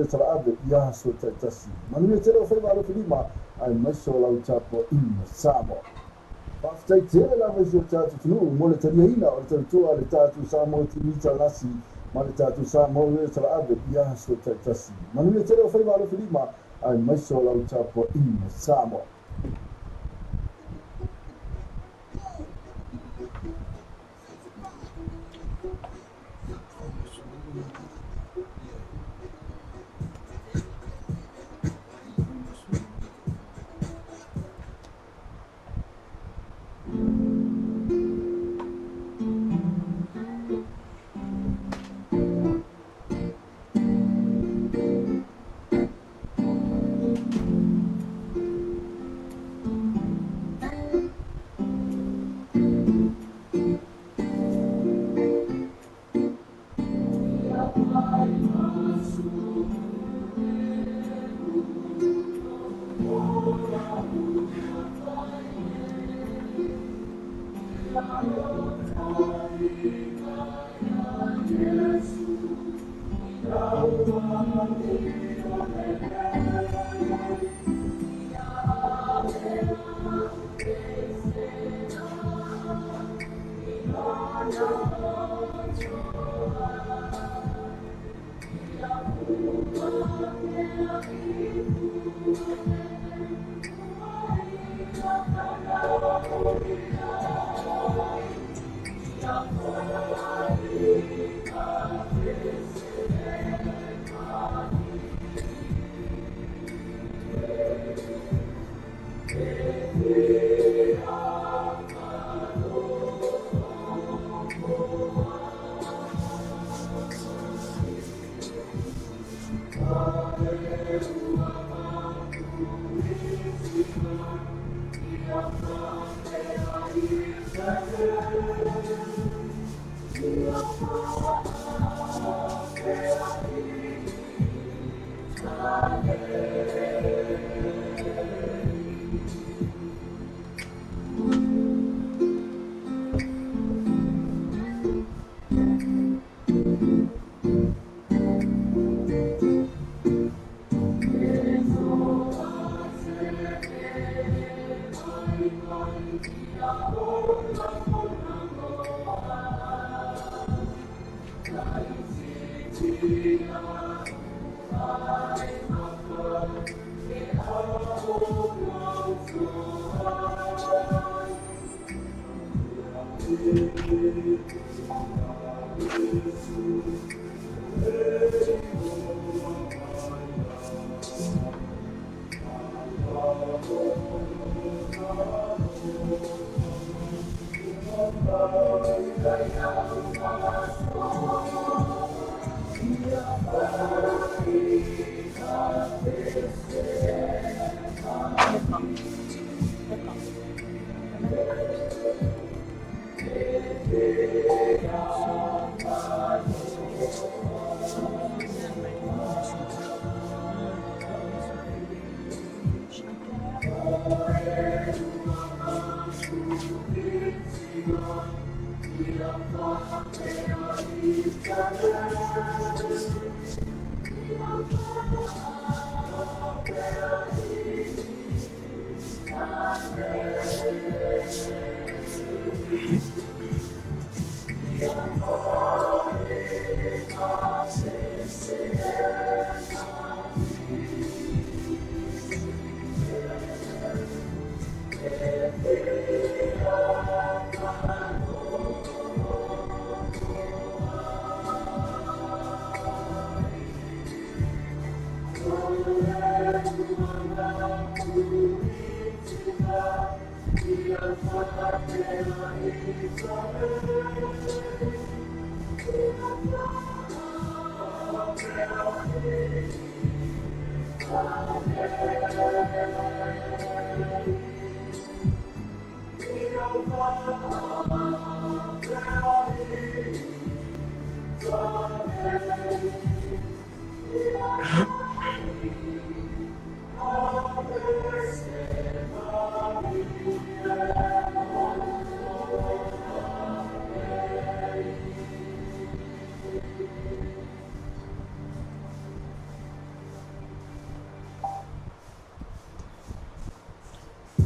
Talaave i aso taitasi. Manuia tele o faiva alofilima aemaise o lau tapuaiga Samoa. Faafetai tele lava i si o tatou atunuu mo le taliaina o le tautua a le tatou Samoa TV Talasi ma le tatou Samoa Radio Talaave i aso taitasi. Manuia tele o faiva alofilima aemaise o lau tapuaiga Samoa.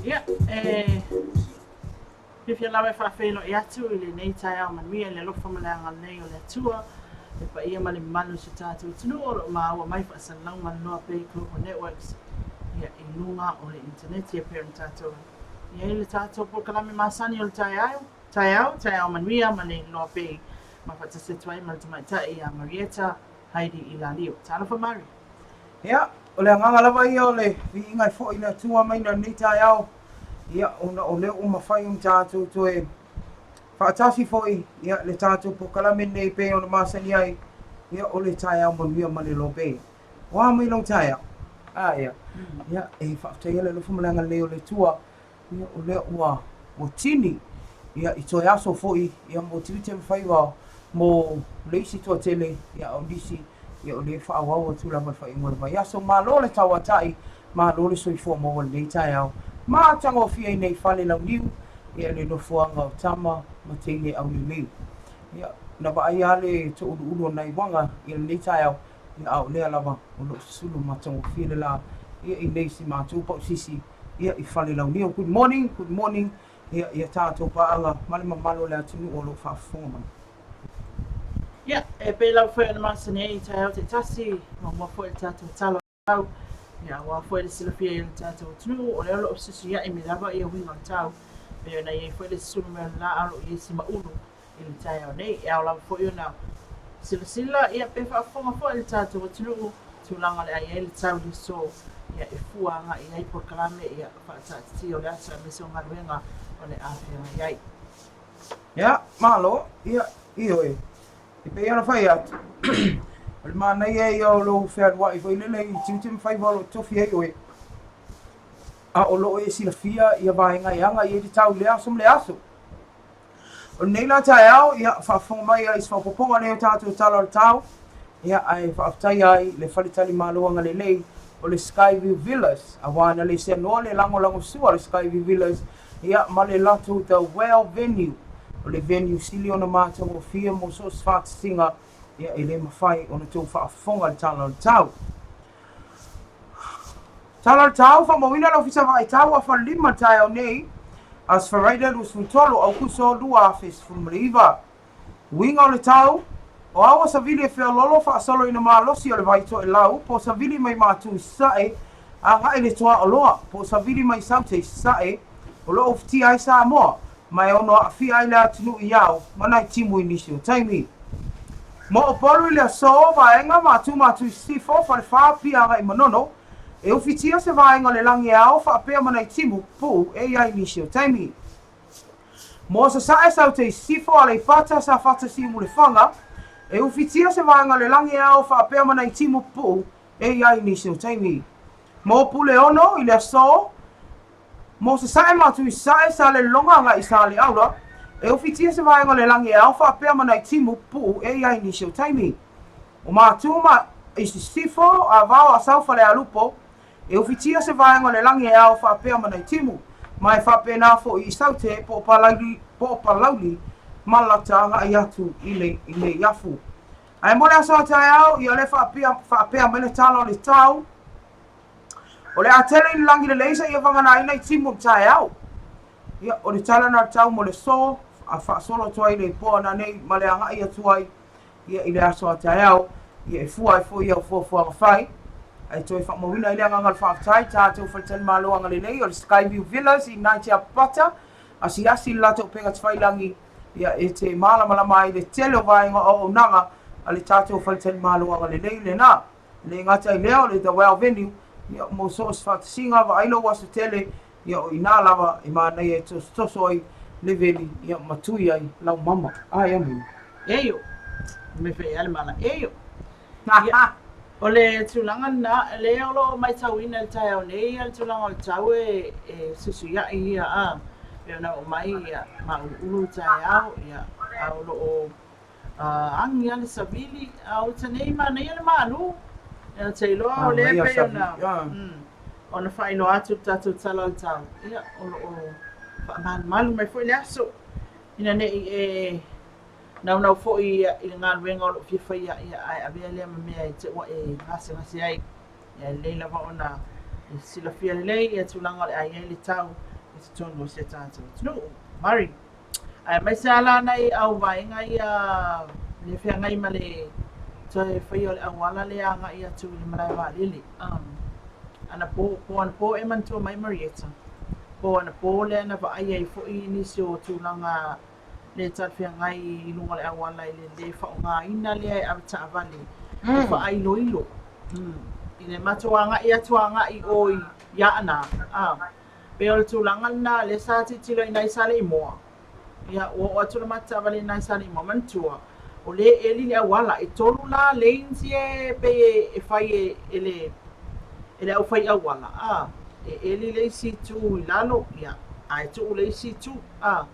Ia, e fiafia lava e faafeiloai atu i lenei taeao manuia i le alofa ma le agalelei o le Atua, le paia ma le mamalu o si o tatou atunuu o lo o maua mai faasalalauga a le Loa Bay Global Networks ia, i luga o le initaneti e pei ona tatou i ai le tatou polokalame masani o le taeao, taeao, taeao manuia ma le Loa Bay ma faatasi atu ai ma le tamaitai ia Marietta Heidi Ilalio. Talofa Mari! Ia, o le agaga lava ia o le viiga e foi i le Atua mai lenei taeao, ia, ona o lea ua mafai ona tatou toe faatasi foi, ia, le tatou polokalame lenei e pei ona masani ai, ia, o le taeao manuia ma le Lobe. O a mai lou taeao? A, ia. Ia, e faafetaia le alofa ma le agalelei o le Atua, Ia, o lea ua, ua tini, ia, i toe aso foi, ia, mo tiute ma faiva mo le isi toatele, ia, a o nisi, ia, o lea e faaauau atu lava i le faaiuga o le vaiaso. Malo le tauatai, malo le soifua maua i lenei taeao matagofie i nei fale launiu, ia, i le nofoaga o tama ma teine aulelei. Ia, na vaai lava le touluulu o nai uaga i lenei taeao, ia, a o lea lava o lo o susulu matagofie le la, ia, i nei si matou pausisi, ia i Falelauniu. Good morning, good morning ia ia tatou paaga ma le mamalu o le atunuu o lo o faafofoga mai. Ia, e pei lava foi ona masani ai i taeao taitasi, muamua foi le tatou tala o le tau, ia aua foi le silafia ai o le tatou atunuu, o lea o lo o fesuisuiai mai lava ia uiga o le tau, pei ona i ai foi le susulu mai o le la a o lo o i ai se maulu i le taeao nei. E ao lava foi ona silasila ia pe faafofoga foi le tatou atunuu i tulaga o le a i ai le tau i le aso ia e fua agai i ai polokalame ia faataatitia o le aso aemaise o galuega o le a feagai ai. Ia, malo, ia, ioe. E pei ona fai atu, o le manaia ia o lou fealuai foi lele i tiute ma faiva o lo o tofi ai oe, a o lo o e silafia ia vaega e aga i ai le tau i lea aso ma lea aso. O lenei la taeao, ia, faafofoga mai ai i se faaopoopoga lenei o tatou Tala o le Tau, ia, ae faafetaia ai le faletalimalo agalelei o le Skyview Villas, aua na le seanoa le lagolagosua a le Skyview Villas, ia, ma le latou The Well Venue, o le venue sili ona matagofie mo so o se faatasiga, ia, e le mafai ona tou faafofoga i le Tala o le Tau. Tala o le Tau, Faamauina le Ofisa Vaai Tau a Falelima i le taeao nei, Aso Faraile 23 Aukuso 2019. Uiga o le Tau, O aua savili e feololo faasolo ina malosi o le vai toelau po o savili mai Matu i Sasae agai i le tuaoloa po o savili mai Saute i Sasae o lo o ufitia ai Samoa ma e ono aafia ai le atunuu i ao ma nai timu i nisi o taimi. Mo Upolu i le aso, vaega, Matu Matu i Sisifo, Falefa, Apia agai i Manono, e ufitia se vaega o le lagi e ao faapea ma nai timu pupuu e i ai nisi o taimi. Mo Sasae, Saute i Sisifo, Aleipata, Safata, Siumu Lefaga, e ufitia se vaega o le lagi e ao faapea ma nai timu pupuu e i ai nisi o taimi. Mo Puleono i le aso, Mo Sasae ma Tuisasae, Salelologa agai i Saleaula, e ufitia se vaega o le lagi e ao faapea ma nai timu pupuu e i ai nisi o taimi. O Matu ma i Sisifo, Avao Asau Falealupo, e ufitia se vaega o le lagi e ao faapea ma nai timu, ma e faapena foi i Saute po o Palauli, po o Palauli ma Lata agai atu i le i Neiafu. Ae mo le aso a taeao, ia o lea faapea, faapea mai le tala o le tau, O le a tele i le lagi lelei seia vaganaina i timu o le taeao. Ia, o le tala na tau mo le so, a faasolo atu ai le poa nanei ma le agai atu ai ia, i le aso a taeao, ia e fua ai foi au fuafuaga fai. Ae toe faamauina ai le agaga o le faafetai, tatou faletalimalo agalelei o le Skyview Villas i Natiapapata, asiasi i le latou upega tafailagi, ia e te malamalama ai le tele o vaega o auaunaga a le tatou faletalimalo agalelei lena. E le gata i lea, o le The Well Venue, ia, mo so o se faatasiga, vaai lou aso tele, ia, o i ina lava e manaia e tosotoso ai le veli, ia, ma tui ai lau mama. Ae amina. Eio. Me fai ale mala. Eio. Ia, o le tulaga lena, lea o lo o matauina i le taeao nei le tulaga o le tau e, e fesuisuiai ia, a, pei ona oo mai, ia, mauluulu le taeao, ia, a o lo o Agi lava le savili, a o uta nei manaia le malu. Ou te iloa o lea pei ona, ona faailoa atu le tatou tala o le tau, ia, o lo o faamalumalu mai foi le aso, ina ne i e naunau foi i le galuega o lo o fia faia, ia, ae avea lea ma mea e te ua e gasegase ai. Ia, e lelei lava ona silafia lelei ia tulaga o le a i ai le tau i totonu o si a tatou atunuu. Mari. Aemaise lava la nai au vaega ia le feagai ma le toe faia o le auala lea agai atu i le malae vaalele. Anapo, po anapo e manatua mai Marietta, po anapo lea na vaaia ai foi nisi o tulaga le talafeagai i luga o le auala i le le faaaogaina lea e avetaavale e faailoilo i le matou agai atu agai i o i Aana. Pei o le tulaga lena lea sa tilotilo i ina i Saleimoa. Ia, ua oo atu le matou taavale i ina i Saleimoa, manatua, o lea e eli le auala. E tolu la lanes ia e pei e fai e le e le aufai auala, a, e eli le isi itu i lalo, ia, ae tuu le isi itu, a.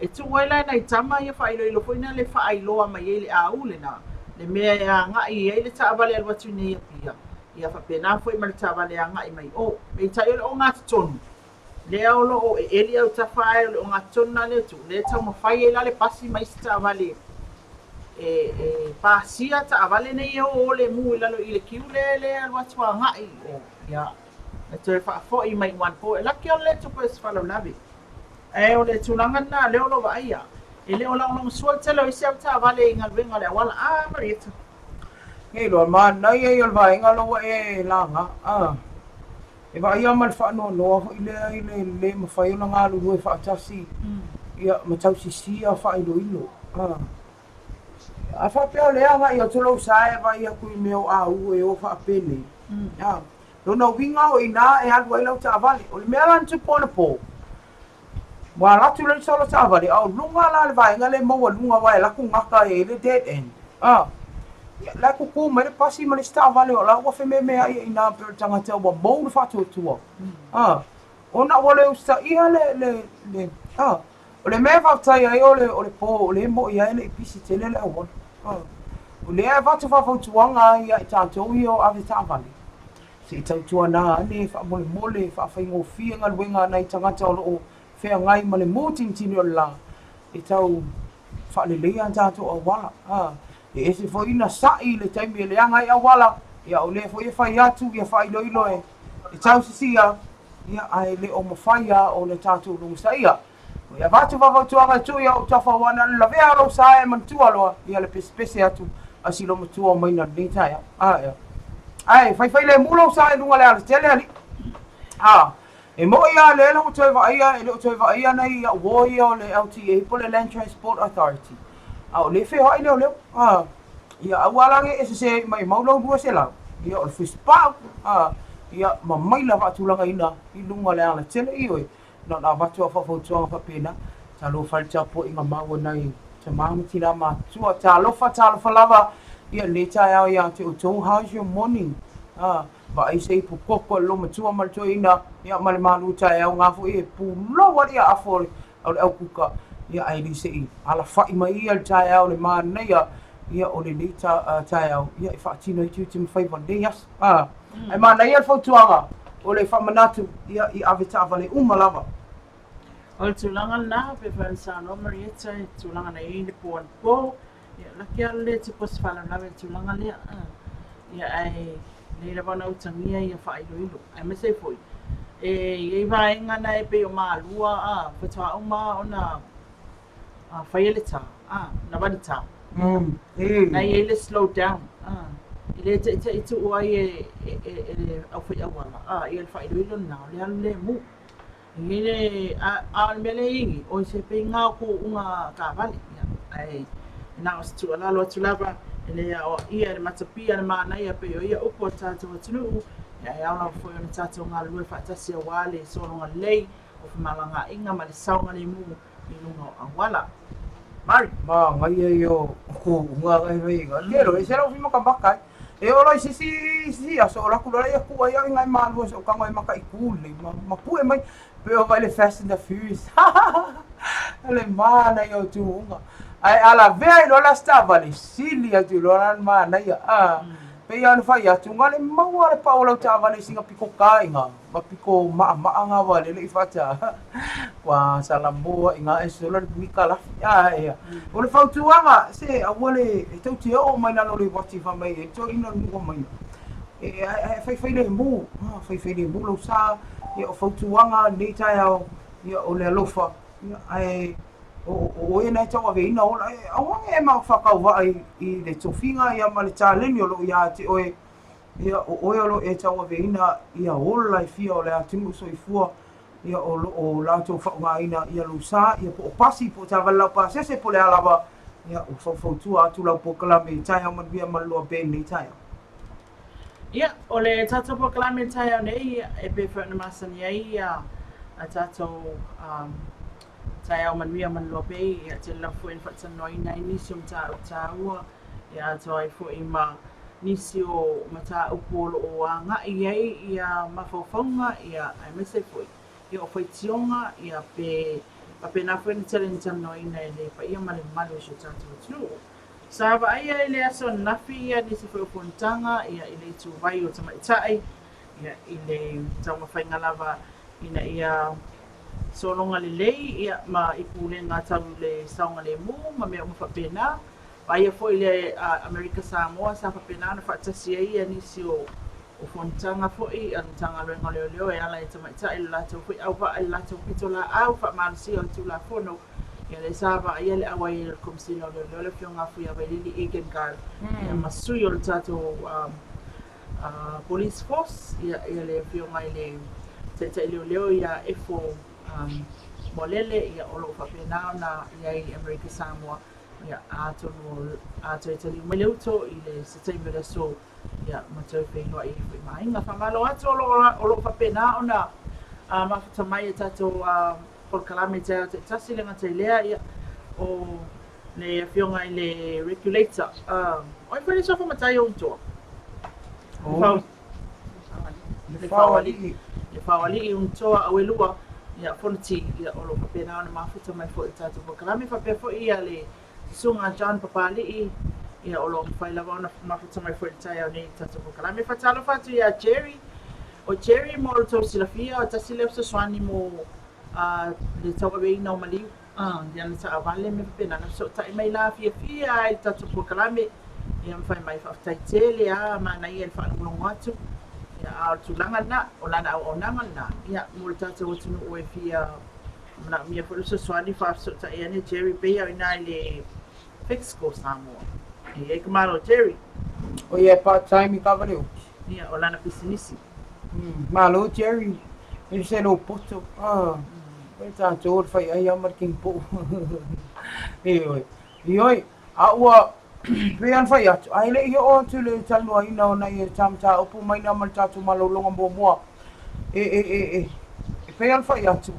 E tuu ai la e nai tama ia faailoilo foi na le faailoa mai ai le au lena, le mea e agai i ai le taavale alu atu i nei Apia, ia faapena foi ma le taavale agai mai o. Peitai o le ogatotonu, lea o lo o eeli autafa ae o le ogatotonu la lea e tuu, lea e taumafai ai la le pasi ma isi taavale e pasia taavale nei e o o lemu i lalo i le kiu lea e alu atu agai i o. Ia, e toe faafoi mai one po e laki o le tupu e se faalavelave. Ae o le tulaga lena lea o lo o vaaia, e le o lagolagosua le tele o isi avetaavale i galuega o le auala. A, Marietta. Nei loa, manaia ia o le vaega lea ua e laga, a, e vaaia ma le faanoanoa foi lea i le le mafai ona galulue faatasi, ia, ma tausisia faailoilo, a. A faapea o lea e agai atu lou sa e vaai atu i mea o au e o faapenei, a, lona uiga o i ina e alu ai lau taavale. O le mea la na tupu anapo, ua alu atu le solo taavale, a o luga la le vaega lea e maualuga aua e alu atu gata e i ai le dead end, a, ia, la e tutu mai le pasi ma le isi taavale o la ua fememeai ai i ina pei o le tagata ua mou le faatuatua, a, ona ua le usitaia le, le, le, a. O le mea e faafetai ai o le o le po o lea e mo'i ai e le i pisi tele le auala. O lea e avatu faafautuaga ai ia i tatou ia o avetaavale, se i tautuana ane faamolemole faafaigofie galuega a nai tagata o lo o feagai ma le mutinitini o le la e tau faaleleia a tatou auala. E ese foi na sa'i i le taimi e leaga ai auala, ia o lea foi e fai atu ia faailoilo e tausisia Ia, ae le o mafai lava o le tatou logosaia. E avatu faafautuaga e tuu i ou tafa aua na o le lavea o lou sa e manatua loa ia le pesepese atu a si loomatua o maina i lenei taeao. A, ea. Ae, faifai lemu lou sa i luga o le alatele, alii. A, e mo'i lava lea ua toe vaaia, e le o toe vaaia nai au uo ia o le LTA po o le Land Transport Authority. A o lea e feoai leoleo. A, Ia aua la ne i e sese mai mau lau 200, ia o le fusipau, a, ia ma maila faatulagaina i luga o le alatele. Ioe, na ona avatu lava o faufautuaga faapena. Talofa i le tapuaiga mau a nai tama ma tina matutua. Talofa, talofa lava ia lenei taeao ia te outou. How's your morning? A, vaai se ipu koko a le loomatua ma le toeaina, ia ma le malu taeao nga foi e pulou alii aafo o le o le aukuka, ia ae le se i alafa'i mai ia le taeao le manaia ia o lenei taeao ia e faatino ai tiute ma faiva o lenei aso. A, ae manaia le fautuaga o le faamanatu ia i avetaavale uma lava. O le tulaga lena, pei foi ona saunoa Marietta i le tulaga na i ai le po anapo, Ia, laki lava le tupu o se faalavelave i le tulaga lea. Ia, ae lelei lava ona utagia ia faailoilo. Aemaise ai foi, e i ai vaega na e pei o Malua, a, faatoa uma ona faia le ta, a, na vali ta. Na i ai le slow down, a, e le ta'ita'i tuu ai e, e, e, e le aufaiauala, a, ia le faailoilo lena, o le alu lemu. E le, a, a o le mea lea e i ai, oi se pei ngā o kōʻuga taavale, ia, ae na o se tuualalo atu lava, e le aoaia e le matapia le manaia pei o ia upu a le tatou atunuu, ia, ae ao lava foi ona tatou galulue faatasi aua le sologa lelei o femalagaaiga ma le saogalemu i luga o auala. Mari. Manaia ia o kōʻuga ngai mai iga. Telo e se lau makamaka ai. E oo loa i se isi aso o alu atu loa lea kua ai au i ngai malua se o tago ai mataitu lelei ma ma pue mai pei o vai le Fast and the Furious le manaia o tuuga ae a lavea ai loa le aso taavale sili atu loa la le manaia a pei lava ona fai atu na o le maua le pau o lau taavale i sina pito ta i ina ma pito maʻamaʻa na ua lele i faata ua salamo ai ina e sola le mika lafi a ea o le fautuaga se aua le e tou te oo mai lalo o le uati fai mai e toeaina le nuu mai e ae faifai lemu faifai lemu lou sa ia o fautuaga lenei taeao. Ia, o le alofa, ia, ae o oe na e tauaveina ola. E aua ne i e mafaakauvaa i le tofiga ia ma le taleni o lo o ia te oe. Ia, o oe o lo o e tauaveina ia ola e fia o le atunuu soifua, ia, o lo o latou faaaogaina ia lou sa, ia po o pasi, po o taavale laupasese, po o le a lava, ia, ua faufautua atu lau polokalame i Taeao Manuia ma le Loa Band i lenei taeao. Ia, o le tatou polokalame i le taeao nei, e pei foi ona masani ai ia a tatou um, taeao manuia ma le Loa Bay, ia tele lava foi ina faatalanoaina ai nisi o mataupu taua, ia atoa ai foi ma nisi o mataupu o lo o agai i ai ia mafaufauga, ia aemaise foi ia o faitioga, ia pe faapena foi ona tele ina talanoaina e le paia ma le mamalu o si o tatou atunuu. Sa vaaia i le aso ananafi ia nisi foi o fonotaga ia i le ituvai o tamaitai ia i le taumafaiga lava ina ia sologa lelei ia ma i pulega tau le saogalemu ma mea uma faapena. Vaaia foi le Amerika Samoa sa faapena ona faatasi ai ia nisi o O fonotaga foi a le Matagaluega o Leoleo e ala i tamaitai i le latou foi auvaa i le latou pitolaau faamalosia o le Tulafono, ia lea sa vaaia le auai ai o le Komesina o Leoleo le Afioga a Fuiavailili Egan Guard, ia ma sui o le tatou Police Force, ia, ia le Afioga i le Taitai Leoleo ia Efo Moalele, ia o lo o faapena ona i ai i Amerika Samoa, ia atonu a toe taliu mai le uto i le se taimi o le aso Ia, ma toe feiloai ai foi ma aiga. Faamalo atu o lo o lo o faapena ona mafuta mai e tatou polokalame i taeao taitasi, le gata i lea, ia, o le afioga i le Regulator, o ai foi le suafa matai o Utoa? Lefaoalii. Lefaoalii Unutoa Auelua, ia, Fonoti, ia, o lo o faapena ona mafuta mai foi i le tatou polokalame, faapea foi ia le Susuga John Papali'i, ia o lo o mafai lava ona mafuta mai foi i le taeao nei i le tatou polokalame. Faatalofa atu ia Jerry. O Jerry mo lo outou silafia, o tasi lea fesoasoani mo le tauaveina o maliu i ana taavale ma mea faapena. Na fesootai mai la fiafia lava i le tatou polokalame, ia ma fai mai faafetai tele lava, manaia i le faalogologo atu. Ia a o le tulaga lena, o lana auaunaga lena, ia mo le tatou atunuu e fia Manaomia foi le fesoasoani faafesootai ane Jerry pei a o ina i le Fixco Samoa. E i ai ka malo Jerry. O ia e part time i taavale uki. Ia, o lana pisinisi. Malo Jerry, e se lou poto. Ah, o tatou o le fai'ai lava ma le kinipo'u. Ioe. Ioe, a ua pei ona fai atu, ae le i oo atu i le talanoaina o nai ta mataupu mai na ma le tatou malologa muamua, e, e, e, e, e pei ona fai atu,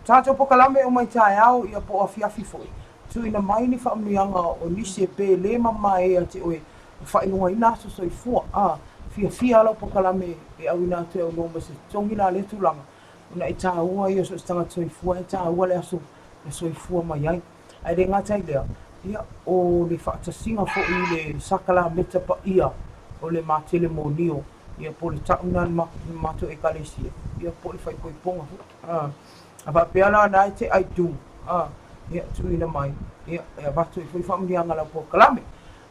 tatou polokalame uma i taeao ia po o afiafi foi, tuuina mai ni faamanuiaga o nisi e pe le mamae ia te oe, e faailogaina aso soifua, a, fiafia lau polokalame e auina atu e aunoa ma se totogi la lea tulaga, ona e taua ia so o se tagata soifua, e taua le aso e soifua mai ai. Ae le gata i lea, ia, o le faatasiga foi i le sakalameta paia o le Matele Monio, ia, po o le ta'u lena a le matou Ekalesia, ia, po o le faaipoipoga foi. A, a faapea la na e te I do, a, ia, tuuina mai, ia, e avatu ai foi faamanuiaga a lau polokalame.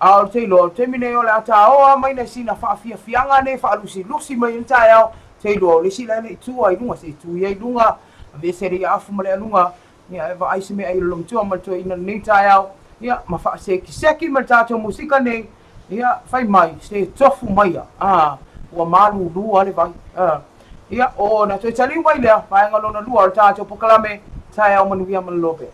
A ou te iloa, o le taimi nei o le a tāoa mai nai sina faafiafiaga nei faalusilusi mai ai le taeao, te iloa o le isi la e le i tu ai i luga, se i tu ia i luga, aveese le iaafu ma le aluga, Ia, e vaai se meaai a le olomatua ma le toeaina i lenei taeao, ia, ma faasekiseki ma le tatou musika nei, ia, fai mai, se tofu maia, a, ua malūlū lava le vai, a. Ia, ona toe taliu mai lea, vaega lona lua o le tatou polokalame, Taeao Manuia ma le Lobe.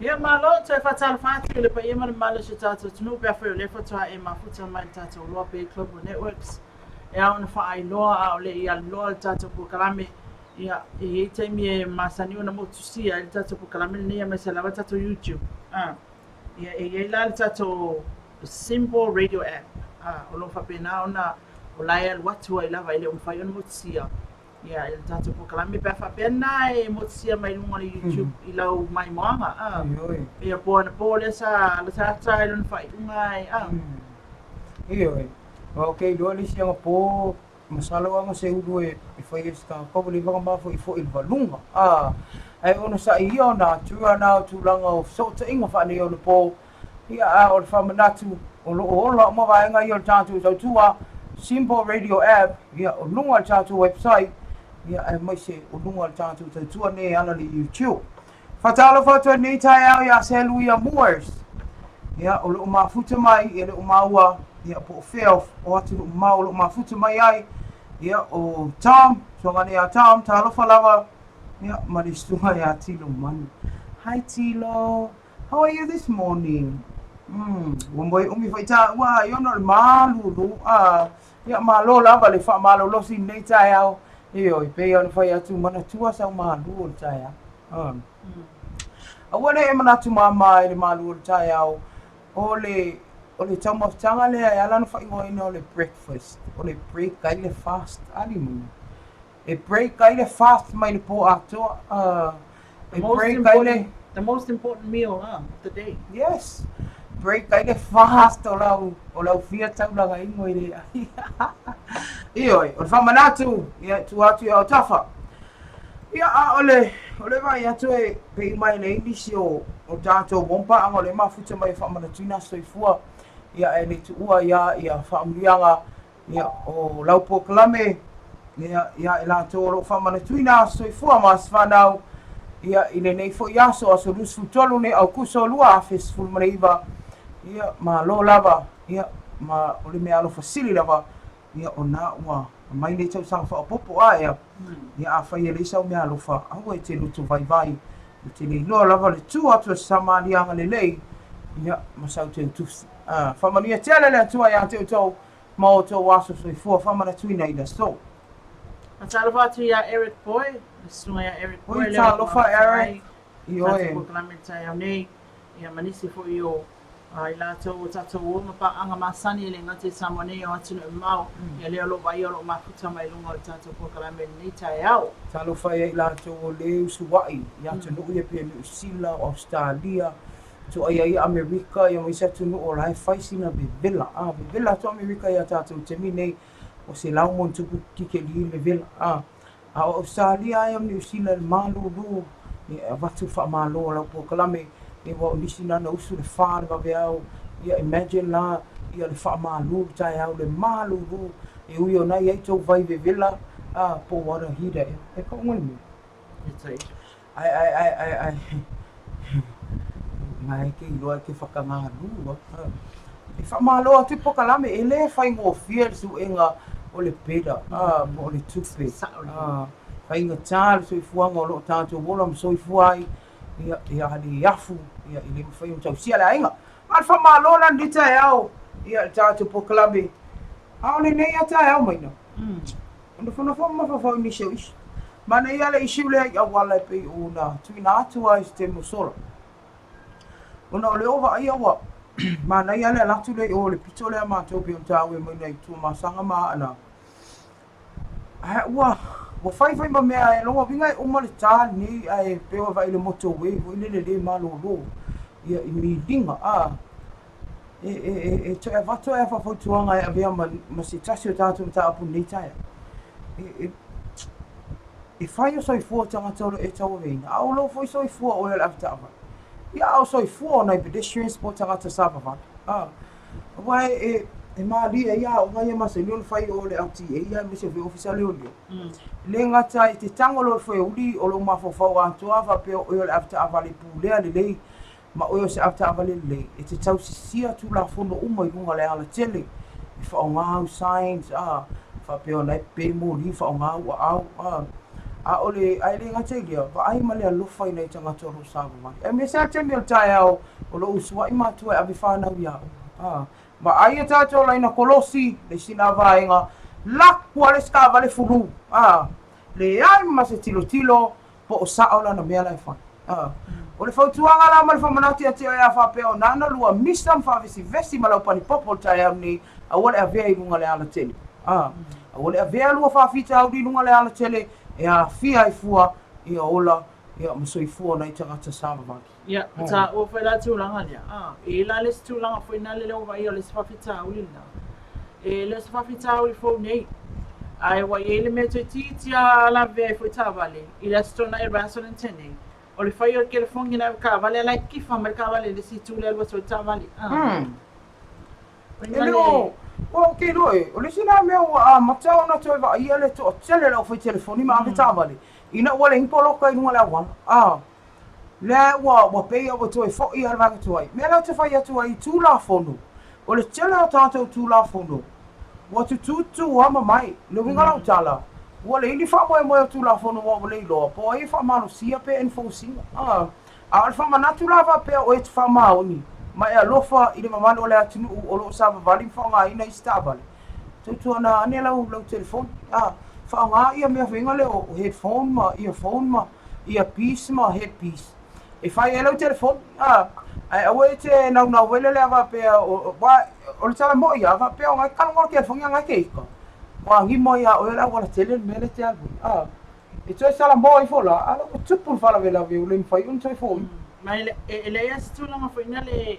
Ia malo, toe faatalofa atu i le paia ma le mamalu o si o tatou atunuu pe afai o lea faatoa e mafuta mai i le tatou Oloa Bay Global Networks e ao ona faailoa a o le i aluloa le tatou polokalame. Ia, e i ai taimi e masani ona motusia ai le tatou polokalame lenei aemaise lava le tatou YouTube. Ah, ia, e i ai la le tatou Simple Radio App, ah, o lo o faapena ona o la e alu atu ai lava e le o mafai ona motusia. Ia, i le tatou polokalame pe a faapea lena e motusia mai luga o le YouTube i lau maimoaga, a. Ioe. Ia, po anapo lea sa lataalata ai lona faaiuga ai, a. Ioe. Aua ou te iloa le isi agapo, masalo aga se ulu e fai ai se tagata ua leva ona mafoifoi i le valuga, a. Ae onosai ia ona atua na o tulaga o fesootaiga faaneionapo, Ia, a o le faamanatu, o lo o ola uma vaega ia o le tatou tautua, Simple Radio App, ia, o luga o le tatou website, ia, aemaise o luga o le tatou tautua nei e ala i le YouTube. Faatalofa atu ai lenei taeao iā Seluia Moores, ia, o lo o mafuta mai, e le o maua, ia, po o fea o atunuu mamao o lo o mafuta mai ai, ia, o Tom, suaga nei a Tom, talofa lava, ia, ma le susuga ia Tilo Manu. Hi Tilo! How are you this morning? Mm, ua moe umi foi tāua ai ona o le malulu. Ah, ia malo lava le faamalolosi i lenei taeao. Ioe, pei ona fai atu, manatua sau malu o le taeao. Ah. Aua ne i e manatu māmā i le malu o le taeao, o le, o le taumafataga lea e ala ona faaigoaina o le breakfast, o le break ai le fast, a limana. E break ai le fast mai le pō atoa. E break ai le... The most important meal of the day. Yes. Break ai le fast o lau, o lau fia taulaga ingo i le ai. Ioe, o le faamanatu, ia, tua atu i autafa. Ia, a o le, o le vaai atu e pei uma e leai nisi o, o tatou uompaaga o lea e mafuta mai e faamanatuina aso soifua, ia ae le tuua ia ia faamanuiaga ia o lau polokalame ia ia i latou o lo o faamanatuina aso soifua ma aso fanau ia i lenei foi aso, aso 23 nei Aukuso 2019, ia malo lava ia ma o le meaalofa sili lava ia o na ua aumai nei tausaga faaopoopo a ea ia afai e leai sau meaalofa aua e te loto vaivai e te le iloa lava le tu atu o se Samaria agalelei ia ma sau teutusi. A faamanuia tele le Atua ia te outou ma outou aso soifua faamanatuina i le aso. Faatalofa atu ia Eric Boy, le susuga ia Eric Boy Oi, lea ua talofa Eric. mai Ioe. Tatou polokalame i le taeao nei, ia ma nisi foi o i latou o tatou uo ma paaga masani e le gata i Samoa nei a o atunuu mamao, ia lea o lo o vaaia o lo o mafuta mai luga o le tatou polokalame i lenei taeao. Talofa ia i latou o le usuaʻi i atunuu ia pei o Niu Sila, o Ausetalia, toa ia ia Amerika, ia ma isi atunuu o la e fai sina vevela. A vevela atu Amerika ia tatou i le taimi nei, ua 100+ tikeli le vevela. A A o Ausetalia ae o Niu Sila i le malūlū e avatu le faamalo o lau polokalame e ua o nisi na na usu le fa le vaveao ia imagine la ia le faamalu le taeao le malūlū e ui o na i ai tou vai vevela a po o water heater ea e pauga le mea Ae ae ae ae ae na e ke iloa e ke whakangalua. E whamalo atu i pokalame, e le whaingofie le suega o le pera, a, po o le tupe. A, faigata le soifuaga o lo o tatou ola ma soifua ai, ia, ia a le afu, ia, e le mafai ona tausia le aiga. A o le whamalo la lenei taeao, ia, le tatou pokalame, a o lenei a taeao maina. Nofonofo ma mafaufau i nisi o isi. Manaia le issue lea i auala e pei ona tuuina atu ai i se taimi ua sola. Ona o lea ua vaaia ua manaia le ala atu lea i o le pito lea matou pei ona taua mai nai Tuamasaga ma Aana. Ae ua ua fai foi ma mea e lona uiga e uma le ta lenei ae pei ua vaai i le motorway foi lele le malolo ia i miliga a. E toe avatu ai a faafautuaga e avea ma se tasi o tatou mataupu i lenei taeao. E fai o soifua o tagata o lo o e tauaveina, a o lou foi soifua oe o le avetaavale. Ia, a o soifua o nai pedestrians po o tagata savavali. Aua e malie ai aoga ia masani ona fai o le LTA aemaise foi Ofisa o Leoleo. E le gata i te tago loa i le foeuli o lou mafaufau atoa faapea o oe o le avetaavale pulea lelei ma oe o se avetaavale lelei, e te tausisia Tulafono uma i luga o le alatele, e faaaoga au signs, a, faapea ona e pe moli, faaaoga au aao, a. A o le, ae le gata i lea, vaai ma le alofa i nai tagata o lo o savavali. Aemaise lava le taimi o le taeao o lo o usuai matua e ave fanau i aoga, a. Vaai a tatou laina kolosi, le isi na vaega, laku lava le isi taavale fulu, a. Leai ma se tilotilo, po o sao lana mea la e fai. O le fautuaga la ma le faamanatu ia te oe a faapea o nana lua misa ma faavesivesi ma lau panipopo i le taeao lenei, aua le avea i luga le alatele. Aua le avea lua faafitauli i luga le alatele e aafia ai fua ia ola ia ma soifua o nai tagata savavali. Ia, taua foi la tulaga lea. E i ai la le isi tulaga foi lea lea ua vaaia o le isi faafitauli lena. E le o se faafitauli fou nei, ae ua i ai le mea toeitiiti lava lavevea ai foi taavale i le Aso Toonai o le vaiaso lea na tea nei, o le fai o le telefoni i le avetaavale a la e tifa mai le taavale i le isi itu lea e alu atu ai le taavale. E le o, ua ou te iloa e, o le isi lena mea ua amata ona toe vaaia le toatele o le aufai telefoni ma avetaavale, ina ua leai ni poloka i luga o le auala. A. Lea ua, ua pei a ua toe foi lava le vaega tuai. Mea lea ou te fai atu ai i Tulafono, o le tele o tatou Tulafono, ua tutūtū lava mamae. Le uiga o lau tala, ua leai ni faamoemoe o Tulafono aua ua le iloa po o ai e faamalosia pe enforce ina. A, a o le faamanatu la faapea o e te faamaoni ma e alofa i le mamalu o le atunuu o lo o savavali ma faaaogaina isi taavale, tautuana ane lau, lau telefoni. A, faaaoga ia mea faiga lea o headphone ma earphone ma earpiece ma headpiece e fai ai lau telefoni a ae aua e te naunau foi lele a faapea aua o le tala moi a faapea o ngai kalogo le telefoni a ngai ke ika ua gimo ia oe le auala tele le mea lea e te alu ai a e toe salamo ifo la a la ua tupu le faalavelave ua le mafai ona toe foia. Ma e leai lava se tulaga foi lea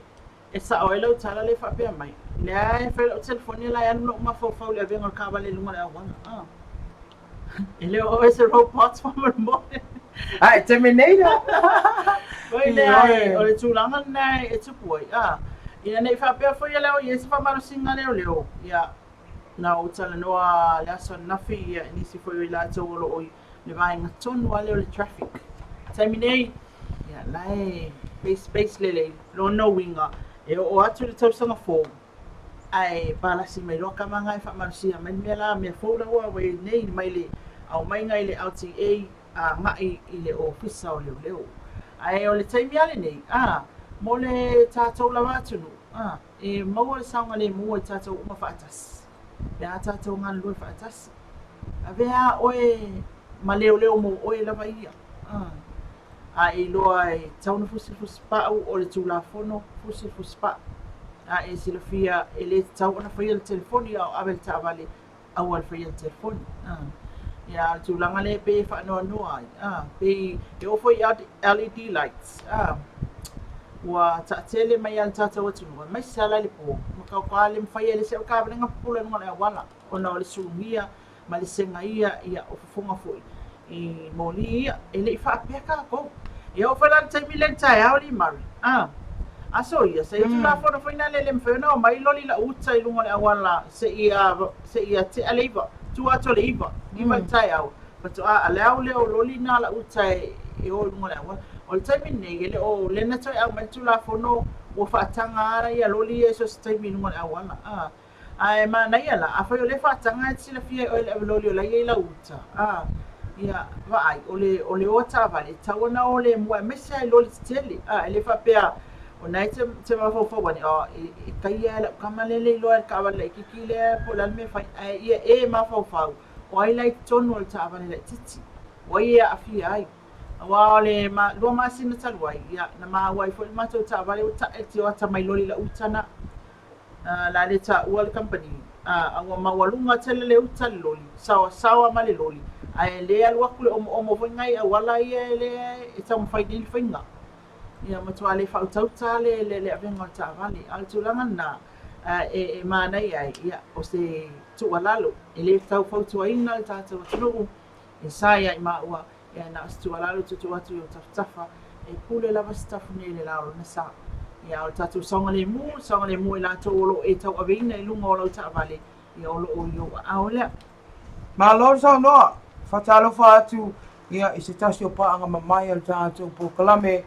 e sao ai lau tala lea e faapea mai, lea e fai lau telefoni la e alu lou mafaufau i le avega o le taavale i luga o le auala. E le o oe se robots faamolemole. Ae Terminator. Foi lea, o le tulaga lena e tupu ai. A, ina ne i faapea foi e le o i ai se faamalosiga leoleo, ia, na ou talanoa le aso ananafi, ia, i nisi foi o i latou o lo o i le vaega tonu lava lea o le traffic. Taimi nei, ia, la e pace pace lelei, lona uiga, e oo atu i le tausaga fou, Ae palasi mai loa kama na e faamalosia mai le mea la, mea fou la ua i ai nei mai le aumaiga i le LTA agai i le Ofisa o Leoleo. Ae o le taimi lava lenei, a, mo le tatou lava atunuu, a, e maua le saogalemu e tatou uma faatasi, pe a tatou galulue faatasi. Avea a oe ma leoleo mo oe lava ia, a. A e iloa e tatau ona fusifusi pau o le Tulafono fusifusi pau. A e silafia e le tatau ona faia le telefoni a o ave le taavale, aua le faia le telefoni. Ia, a o le tulaga lea e pei e faanoanoa ai, a, pei e oo foi i LED lights, a, ua taatele mai lava i le tatou atunuu, aemaise lava la i le po, matua le mafai e le isi avetaavale ona pupula i luga o le auala ona o le sulugia ma le segaia ia o fofoga foi i moli ia. E le i faapea tatou. E oo foi la i le taimi lea i le taeao alii Mari, a, aso ia, sa i ai Tulafono foi na le le mafai ona omai loli lau uta i luga o le auala seia seia tea le iva, tua atu o le iva, iva i le taeao, faatoa allow lea o loli na lau uta e o i luga o le auala. O le taimi lenei, e le o lea na toe aumai le Tulafono ua faataga lava ia loli ia i so o se taimi i luga o le auala, a. Ae manaia la, afai o lea faataga e te silafia e oe le aveloli o la e i ai lau uta, a, ia, vaai, o le, o le o a taavale, e tatau ona o lemu aemaise lava i loli tetele, a, e le faapea o na e te, te mafaufau ane, a, e, e taia e lau tama lea le iloa e le taavale laitiiti lea po o le a le mea e fai, ae ia e mafaufau, o ai la i totonu o le taavale laitiiti, o ai e aafia ai. Aua o le ma, 2 masina talu ai, ia, na maua ai foi le matou taavale ua tae le tioata mai loli lau uta na. La le taua le kamupani, a ua maualuga tele le uta le loli, saoasaoa ma le loli, ae le alu atu le omoomo foi na i auala ia e le e taumafai nei le faiga. Ia matua le faautauta le le avega o le taavale. A o le tulaga lena e manaia ai, ia o se tuualalo, e le tau fautuaina le tatou atunuu e sa ia i maua Ia na o se tuualalo e tuutuu atu i ou tafatafa, e pule lava Sitafune i le la o lona sa. Ia o le tatou saogalemu, saogalemu o i latou o lo o e tauaveina i luga o lau taavale, ia o lo o i ou aao lea. Malo le saunoa. Faatalofa atu ia i se tasi o paaga mamae a le tatou polokalame,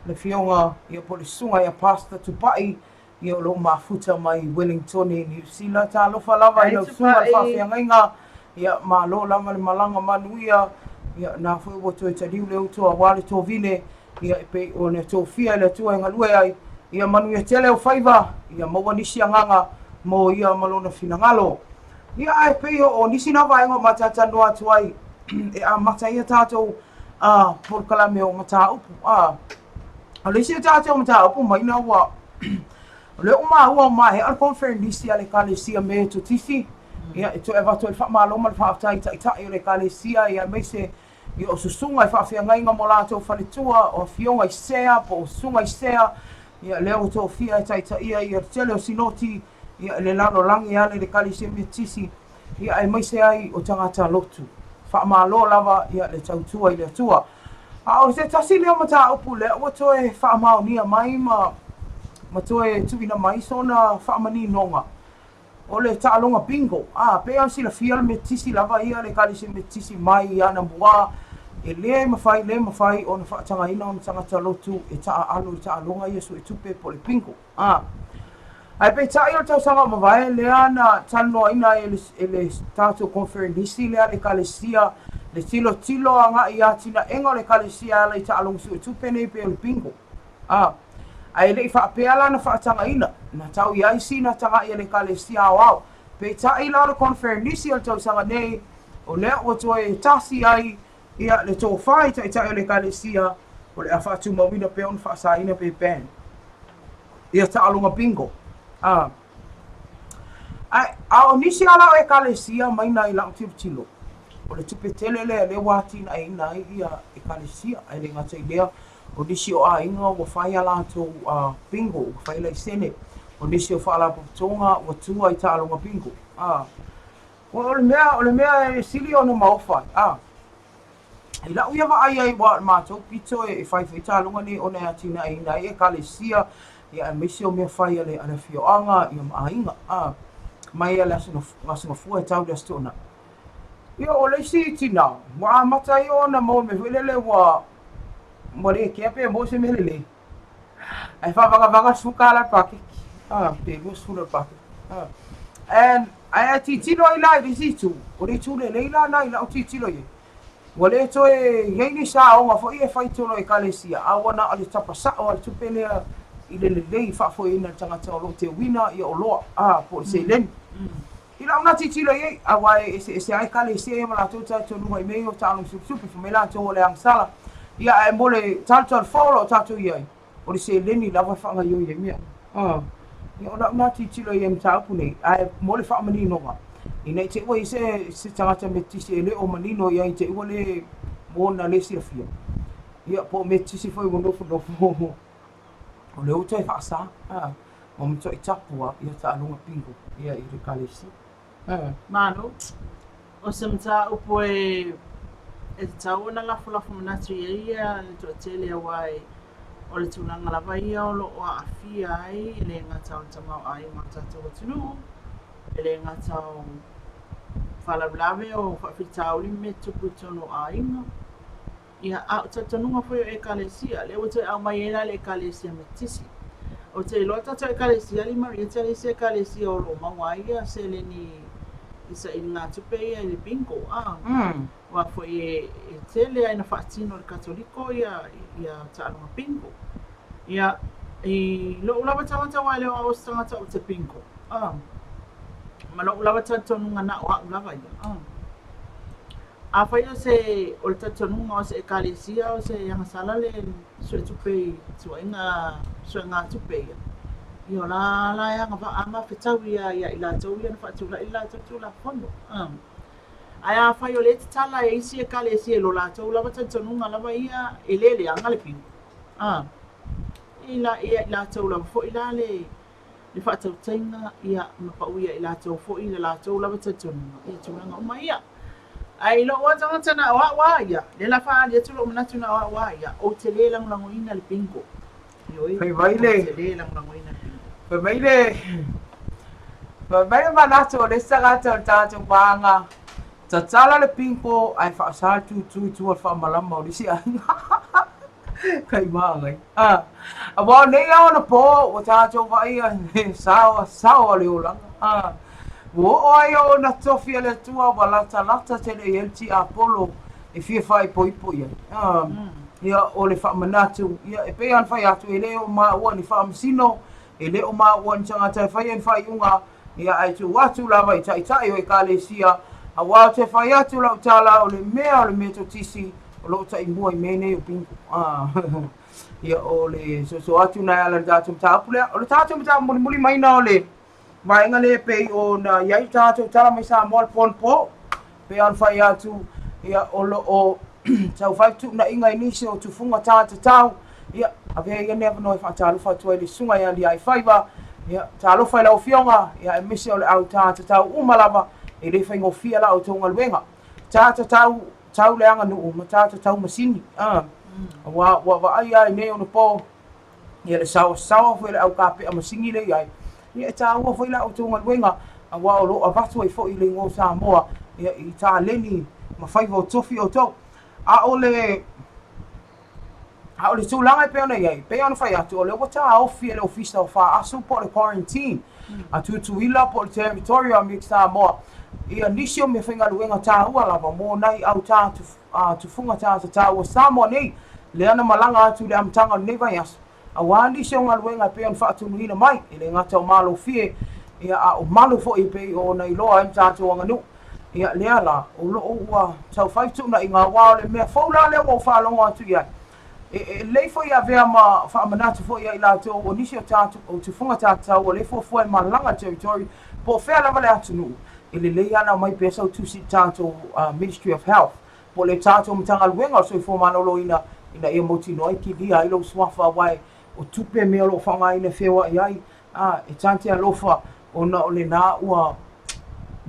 le Afioga ia po o le Susuga ia Pastor Tupai Ia o lo o mafuta mai i Wellingtone i Niu Sila. Talofa lava i lau susuga i le faafeagaiga. Ia malo lava le malaga manuia. Ia na foi ua toe taliu le uto aua le tovine. Ia e pei ona tofia e le Atua e galue ai. Ia manuia tele ou faiva. Ia maua nisi agaga mo ia ma lona finagalo. Ia ae pei o nisi na vaega o matata noa atu ai e amata ai a tatou polokalame o mataupu. O le isi o tatou mataupu mai na ua o lea ua maua ua maea le conference a le Ekalesia Metotisi, ia e toe avatu ai le faamalo ma le faafetai i taitai o le Ekalesia, ia aemaise ia o susuga i faafeagaiga ma o latou faletua, o afioga i sea po o susuga i sea, ia lea ua tofia e taitaia ia le tele o sinoti ia i le lalolagi e ala i le Ekalesia Metotisi. Ia aemaise ai o tagata lotu. Faamalo lava ia le tautua i le Atua. A o se tasi lea o mataupu lea ua toe faamaonia mai ma ma toe tuuina mai sona faamaninoga, o le taaloga bingo. A, pei ona silafia o le Metotisi lava ia, le Ekalesia Metotisi mai anamua, e le mafai, le mafai ona faatagaina ona tagata lotu e taaalo i taaloga ia suetupe po o le bingo. A. Ae peitai o le tausaga ua mavae lea na talanoaina ai e le tatou Koneferenisi lea a le Ekalesia le tilotilo agai i atinaega o le Ekalesia e ala i taaloga suetupe nei pei o le bingo. A. Ae le i faapea la na faatagaina, na tau i ai sina tagai a le Ekalesia aoao. Peitai la o le Koneferenisi o le tausaga nei, o lea ua toe tasi ai Ia, le tofa i taitai o le Ekalesia, o le a faatumauina pea ona faasaina pe ban ia taaloga bingo. A, ae, a o nisi ala o Ekalesia mai nai lau tilotilo, o le tupe tele lea lea ua atinaeina ai ia Ekalesia, ae le gata i lea, o nisi o aiga ua fai a latou bingo, ua fai laisene, o nisi o faalapotopotoga ua tua i taaloga bingo. A. O le mea, o le mea e sili ona maofa ai, a. I lau ia vaai ai aua o le matou pito e fai foi taaloga nei ona e atinaeina ai Ekalesia ia aemaise o mea fai a le afioaga ia ma aiga a mai le Aso Aso Gafua e tau i le Aso Toonai. Ia o le isi tinā ua amata ai ona maua le mea foi lele ua ua le kea pe maua se mea lelei ae faavagavaga le $10 le paketi a pe 20 le paketi a and ae a tilotilo ai la i le isi itu o le itu lelei la lena i lau tilotilo i ai Ua le toe i ai ni saoga foi e fai tonu e Ekalesia, a ua na o le tapa sao a le tupe lea i le lelei faafoeina e le tagata o lo o teuina ia oloa, a, po o le seleni. I lau na tilotilo i ai, aua e eseese lava Ekalesia ia ma latou talitonuga i mea ia o taaloga tupetupe, fai mai latou o le agasala, ia ae mo le talutalufou o lo o tatou i ai, o le seleni lava e faagaoioi ai mea uma. Ia, o lau lena tilotilo i ai i mataupu nei, ae mo le faamaninoga, ina i te i ua i ai se, se tagata metotisi e le o manino i ai i te i ua le mo ona le silafia, ia, po o metotisi foi ua nofonofo, o lea ua toe faasa, ua matuai tapu lava ia taaloga bingo ia i le Ekalesia. Malo. O se mataupu e tatau ona lafolafo manatu i ai ia le toatele aua o le tulaga lava ia o lo o aafia ai e le gata o le tamaoaiga o le tatou atunuu, e le gata o faalavelave o faafitauli ma mea tutupu i totonu o aiga. Ia, a o talitonuga foi o Ekalesia, lea ua toe aumai ai la le Ekalesia Metotisi. Ou te iloa tatou Ekalesia alii Marieta le isi Ekalesia o lo o maua ai ia seleni i sailigatupe ia i le bingo, a. Aua foi e tele lava ina faatino e le Katoliko ia ia taaloga bingo. Ia, i lou lava tagata aua e le o au o se tagata ou te bingo, a. Ma lou lava talitonuga na o au lava ia, a. Afai o se, o le talitonuga o se Ekalesia o se agasala le suetupe i tuuaiga suegatupe ia, ia o la la e agavaa ma fetaui ia ia i latou ia na faatulai le latou Tulafono. Ae afai o lea e tatala e isi Ekalesia i lo latou lava talitonuga lava ia e le leaga le bingo, e la, ia i latou lava foi la le le faatautaiga, ia, ma pau ia i latou foi le latou lava talitonuga i tulaga uma ia. Ae i lou lava tagata na o au a ia, lea la faaali atu lou manatu na o au a ia, ou te le lagolagoina le bingo. Ioe, Fai mai le, ou te le lagolagoina le bingo. Fai mai le, fai mai le manatu o le isi tagata o le tatou paaga, tatala le bingo ae faasa le tutu i tua o le faamalama o le isi aiga. Kai māngai. Ah, aua o nei ao ona pō, ua tātou vaaia he saoa, saoa le olaga. Ah, ua oo ai ona tofi a le Atua ua latalata tele i ai le tiapolo e fia faaipoipo i ai. Ah, ia, o le faamanatu, ia, e pei lava ona fai atu, e le o maua ni faamasino, e le o maua ni tagata e faia ni faaiuga, Ia, ae tuu atu lava i taitai o Ekalesia, aua ou te fai atu lau tala, o le mea o le Metotisi o lo o taimua i mea nei o bingo. Ah, ia, o le soso atu na e ala i le tatou mataupu lea. O le tatou mataupu mulimuli maina o le vaega lea e pei ona i ai le tatou tala mai Samoa le po anapo, pei ona fai atu, ia, o lo o tau fai fetuunaiga i nisi o tufuga tagata tau, ia, avea ia lenei avanoa e faatalofa atu ai i le Susuga ia Liaifaiva, ia, talofa i lau Afioga, ia, aemaise o le au tagata tau uma lava, e le faigofie la outou galuega. Tagata tau, tau le aganuu ma tagata tau masini, a, aua ua vaai lava i nei ona po, ia le saoasaoa foi o le au kapea masini lea i ai, ia e taua foi la outou galuega, aua o lo o avatu ai foi le igoa o Samoa ia, i taleni ma faiva o tofi outou. A o le, a o le tulaga e pei ona i ai, pei ona fai atu, o lea ua taofi e le Ofisa o Faasu po o le Quarantine a Tutuila po o le Territory o Amerika Samoa ia nisi o meafaigaluega taua lava mo nai au a tufuga tagata taua Samoa nei, lea na malaga atu i le amataga o lenei vaiaso, aua nisi o galuega e pei ona faatunuina mai, e le gata o malofie, ia, a o malu foi e pei ona iloa ai le tatou aganuu. Ia, lea la, o lo o ua tau fai fetuunaiga, aua o le mea fou la lea ua ou faalogo atu i ai, e, e lelei foi e avea ma faamanatu foi ia i latou o nisi o tatou, o tufuga tagata taua lea e fuafua e malaga i le territory, po o fea lava le atunuu, e lelei lava ona aumai pea sau tusi i le tatou Ministry of Health po o le tatou Matagaluega o le Soifua Maloloina ina ia mautinoa ai kilia ai lou suafa aua o tupe mea o lo o faaaogaina e feoai ai, a e ta te alofa ona o lena ua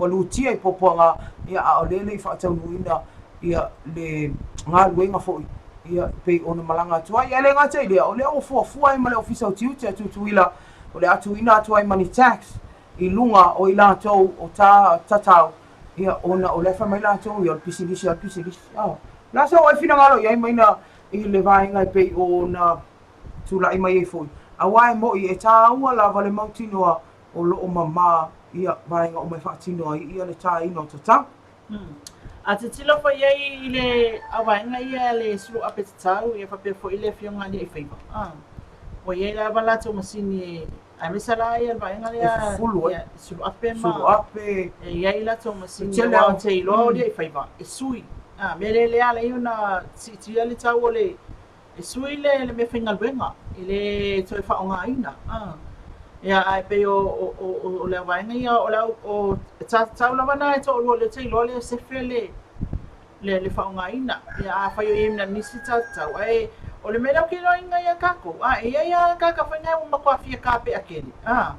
Ua lutia i puapuaga, ia, a o lea e le i faataunuuina, ia, le galuega foi, ia, e pei ona malaga atu ai. Ae le gata i lea, o lea ua fuafua ai ma le Ofisa o Tiute a Tutuila, o le a tuuina atu ai ma ni tax i luga o i latou o ta tatau, ia, ona o lea e fai mai latou, ia, o le pisinisi lava o le pisinisi. A, o le a sau ai finagalo i ai maina i le vaega e pei ona tulai mai ai foi, aua e moni e tāua lava le mautinoa o lo o mamā ia vaega uma e faatino ai ia le tāina o tatau. A tilotilo foi i ai i le auvaega ia a le suluape tatau ia faapea foi le afioga a Alii-faiva, ua i ai lava latou masini e aemaise la ia le vaega lea e fufulu ai ia suluape ma suluape e i ai latou masini aua ou te iloa o Alii-faiva e sui. A mea lea lea ala ai ona siitia le tau o le E sui le meafaigaluega, e le toe faaaogaina. Ia, ae pei o le vaega ia, o le au, o, e tatau lava na e toalua o lea ou te iloa lea sefe le, le faaaogaina. Ia, afai o i ai ma nisi tatau, ae o le mea lea ou te iloaina ia tatou, a, e i ai lava tagata foi nei ua matua fia tapea tele, a.